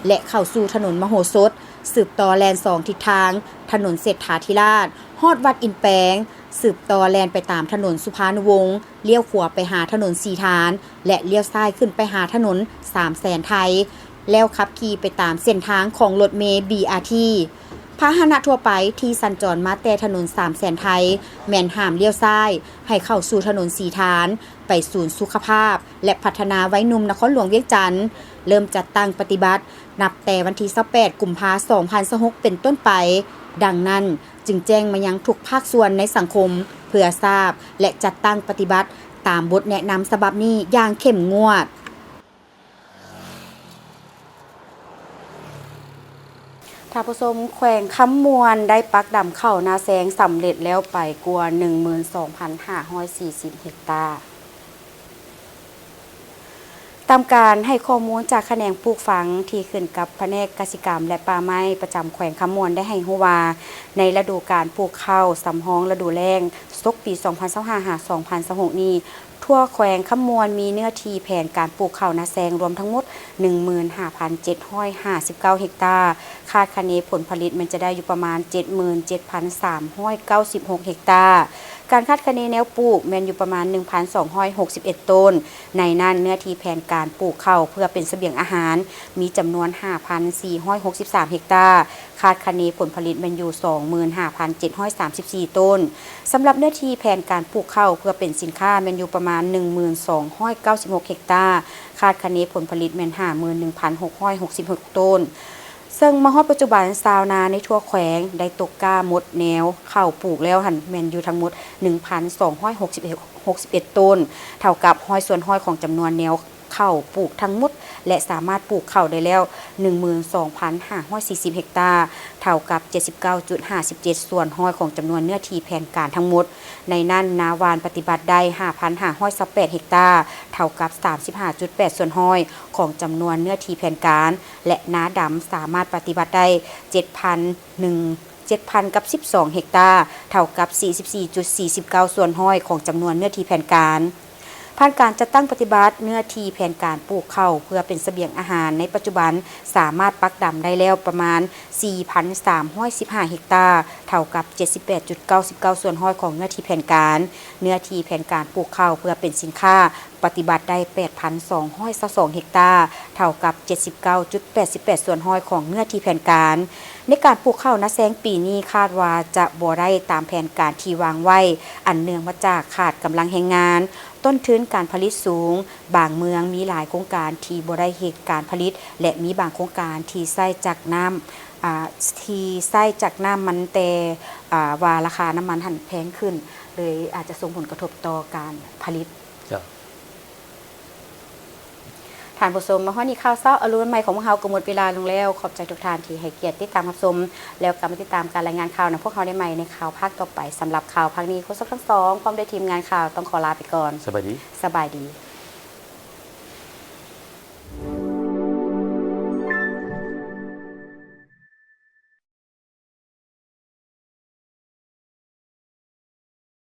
ແລະ ເຂົ້າສູ່ຖະໜົນມະໂຫສົດ, ສືບຕໍ່ແລ່ນສອງທິດທາງ, ຖະໜົນເສດຖາທິລາດ, ຮອດວັດອິນແປງ, ສືບຕໍ່ແລ່ນໄປຕາມຖະໜົນສຸພານຸວົງ, ລ້ຽວຂວາໄປຫາຖະໜົນສີຖານ ແລະ ລ້ຽວຊ້າຍຂຶ້ນໄປຫາຖະໜົນສາມແສນໄທ, ແລ້ວຂັບຂີ່ໄປຕາມເສັ້ນທາງຂອງລົດເມ ບີອາທີ. ພາຫະນະທົ່ວໄປທີ່ສັນຈອນມາແຕ່ຖະໜົນສາມແສນໄທ ແມ່ນຫ້າມລ້ຽວຊ້າຍ ໃຫ້ເຂົ້າສູ່ຖະໜົນສີຖານ ໄປສູນສຸຂະພາບ ແລະ ພັດທະນາໄວໜຸ່ມນະຄອນຫຼວງວຽງຈັນ ເລີ່ມຈັດຕັ້ງປະຕິບັດ ນັບແຕ່ວັນທີຊາວແປດ ກຸມພາ ສອງພັນຊາວຫົກ ເປັນຕົ້ນໄປ. ດັ່ງນັ້ນ, ຈຶ່ງແຈ້ງມາຍັງທຸກພາກສ່ວນໃນສັງຄົມ ເພື່ອຊາບ ແລະ ຈັດຕັ້ງປະຕິບັດຕາມບົດແນະນຳສະບັບນີ້ຢ່າງເຂັ້ມງວດ. ທ່ານຜູ້ຊົມ, ແຂວງຄຳມ່ວນໄດ້ປັກດຳເຂົ້ານາແຊງສຳເລັດແລ້ວໄປກວ່າ ໜຶ່ງໝື່ນສອງພັນຫ້າຮ້ອຍສີ່ສິບເຮັກຕາ. ຕາມການໃຫ້ຂໍ້ມູນຈາກຂະແໜງປູກຝັງທີ່ຂຶ້ນກັບພະແນກກະສິກຳ ແລະ ປ່າໄມ້ ປະຈຳແຂວງຄຳມ່ວນ ໄດ້ໃຫ້ຮູ້ວ່າ ໃນລະດູການປູກເຂົ້າສຳຮອງລະດູແລ້ງ ສົກປີສອງພັນຊາວຫ້າ ຫາ ສອງພັນຊາວຫົກນີ້, ທົ່ວແຂວງຄຳມ່ວນມີເນື້ອທີ່ແຜນການປູກເຂົ້ານາແຊງລວມທັງໝົດ ໜຶ່ງໝື່ນຫ້າພັນເຈັດຮ້ອຍຫ້າສິບເກົ້າເຮັກຕາ, ຄາດຄະເນຜົນຜະລິດແມ່ນຈະໄດ້ຢູ່ປະມານ ເຈັດໝື່ນເຈັດພັນສາມຮ້ອຍເກົ້າສິບຫົກເຮັກຕາ. ການຄາດຄະເນແນວປູກແມ່ນຢູ່ປະມານ ໜຶ່ງພັນສອງຮ້ອຍຫົກສິບເອັດຕົ້ນ, ໃນນັ້ນເນື້ອທີ່ແຜນການປູກເຂົ້າເພື່ອເປັນສະບຽງອາຫານ ມີຈຳນວນ ຫ້າພັນສີ່ຮ້ອຍຫົກສິບສາມເຮັກຕາ, ຄາດຄະເນຜົນຜະລິດແມ່ນຢູ່ ສອງໝື່ນຫ້າພັນເຈັດຮ້ອຍສາມສິບສີ່ຕົ້ນ. ສຳລັບເນື້ອທີ່ແຜນການປູກເຂົ້າເພື່ອເປັນສິນຄ້າແມ່ນຢູ່ປະມານ ໜຶ່ງໝື່ນສອງຮ້ອຍເກົ້າສິບຫົກເຮັກຕາ, ຄາດຄະເນຜົນຜະລິດແມ່ນ ຫ້າໝື່ນໜຶ່ງພັນຫົກຮ້ອຍຫົກສິບຫົກຕົ້ນ. ເຊິ່ງມາຮອດປັດຈຸບັນ ຊາວນາໃນທົ່ວແຂວງໄດ້ຕົກກ້າໝົດແນວເຂົ້າປູກແລ້ວຫັ້ນ ແມ່ນຢູ່ທັງໝົດ ໜຶ່ງພັນສອງຮ້ອຍຫົກສິບເອັດ ຫົກສິບເອັດຕົ້ນ, ເທົ່າກັບຮ້ອຍສ່ວນຮ້ອຍຂອງຈຳນວນແນວເຂົ້າປູກທັງໝົດ ແລະ ສາມາດປູກເຂົ້າໄດ້ແລ້ວ ໜຶ່ງໝື່ນສອງພັນຫ້າຮ້ອຍສີ່ສິບເຮັກຕາ, ເທົ່າກັບເຈັດສິບເກົ້າຈຸດຫ້າສິບເຈັດສ່ວນຮ້ອຍຂອງຈຳນວນເນື້ອທີ່ແຜນການທັງໝົດ. ໃນນັ້ນ, ນາຫວ່ານປະຕິບັດໄດ້ ຫ້າພັນຫ້າຮ້ອຍຊາວແປດເຮັກຕາ, ເທົ່າກັບສາມສິບຫ້າຈຸດແປດສ່ວນຮ້ອຍຂອງຈຳນວນເນື້ອທີ່ແຜນການ ແລະ ນາດຳສາມາດປະຕິບັດໄດ້ ເຈັດພັນໜຶ່ງ ເຈັດພັນກັບສິບສອງເຮັກຕາ, ເທົ່າກັບສີ່ສິບສີ່ຈຸດສີ່ສິບເກົ້າສ່ວນຮ້ອຍຂອງຈຳນວນເນື້ອທີ່ແຜນການ. ຜ່ານການຈັດຕັ້ງປະຕິບັດ, ເນື້ອທີ່ແຜນການປູກເຂົ້າເພື່ອເປັນສະບຽງອາຫານໃນປັດຈຸບັນ ສາມາດປັກດຳໄດ້ແລ້ວປະມານ ສີ່ພັນສາມຮ້ອຍສິບຫ້າເຮັກຕາ, ເທົ່າກັບເຈັດສິບແປດຈຸດເກົ້າສິບເກົ້າສ່ວນຮ້ອຍຂອງເນື້ອທີ່ແຜນການ. ເນື້ອທີ່ແຜນການປູກເຂົ້າເພື່ອເປັນສິນຄ້າ ປະຕິບັດໄດ້ ແປດພັນສອງຮ້ອຍຊາວສອງເຮັກຕາ, ເທົ່າກັບເຈັດສິບເກົ້າຈຸດແປດສິບແປດສ່ວນຮ້ອຍຂອງເນື້ອທີ່ແຜນການ. ໃນການປູກເຂົ້ານາແຊງປີນີ້ ຄາດວ່າຈະບໍ່ໄດ້ຕາມແຜນການທີ່ວາງໄວ້, ອັນເນື່ອງມາຈາກຂາດກຳລັງແຮງງານ, ຕົ້ນທຶນການຜະລິດສູງ, ບາງເມືອງມີຫຼາຍໂຄງການທີ່ບໍ່ໄດ້ເຮັດການຜະລິດ ແລະ ມີບາງໂຄງການທີ່ໃຊ້ຈັກນ້ຳ ອາ ທີ່ໃຊ້ຈັກນ້ຳມັນ ແຕ່ ອາ ວ່າລາຄານ້ຳມັນຫັ້ນແພງຂຶ້ນ, ເລີຍອາດຈະສົ່ງຜົນກະທົບຕໍ່ການຜະລິດ. ເຈົ້າ. ທ່ານຜູ້ຊົມ, ມາຮອດນີ້ຂ່າວເຊົ້າອາລຸນໃໝ່ຂອງພວກເຮົາກໍໝົດເວລາລົງແລ້ວ. ຂອບໃຈທຸກທ່ານທີ່ໃຫ້ກຽດຕິດຕາມຮັບຊົມ, ແລ້ວກັບມາຕິດຕາມການລາຍງານຂ່າວນຳພວກເຮົາໄດ້ໃໝ່ໃນຂ່າວພາກຕໍ່ໄປ. ສຳລັບຂ່າວພາກນີ້, ໂຄສົກທັງສອງ ພ້ອມດ້ວຍທີມງານຂ່າວ ຕ້ອງຂໍລາໄປກ່ອນ. ສະບາຍດີ. ສະບາຍດີ.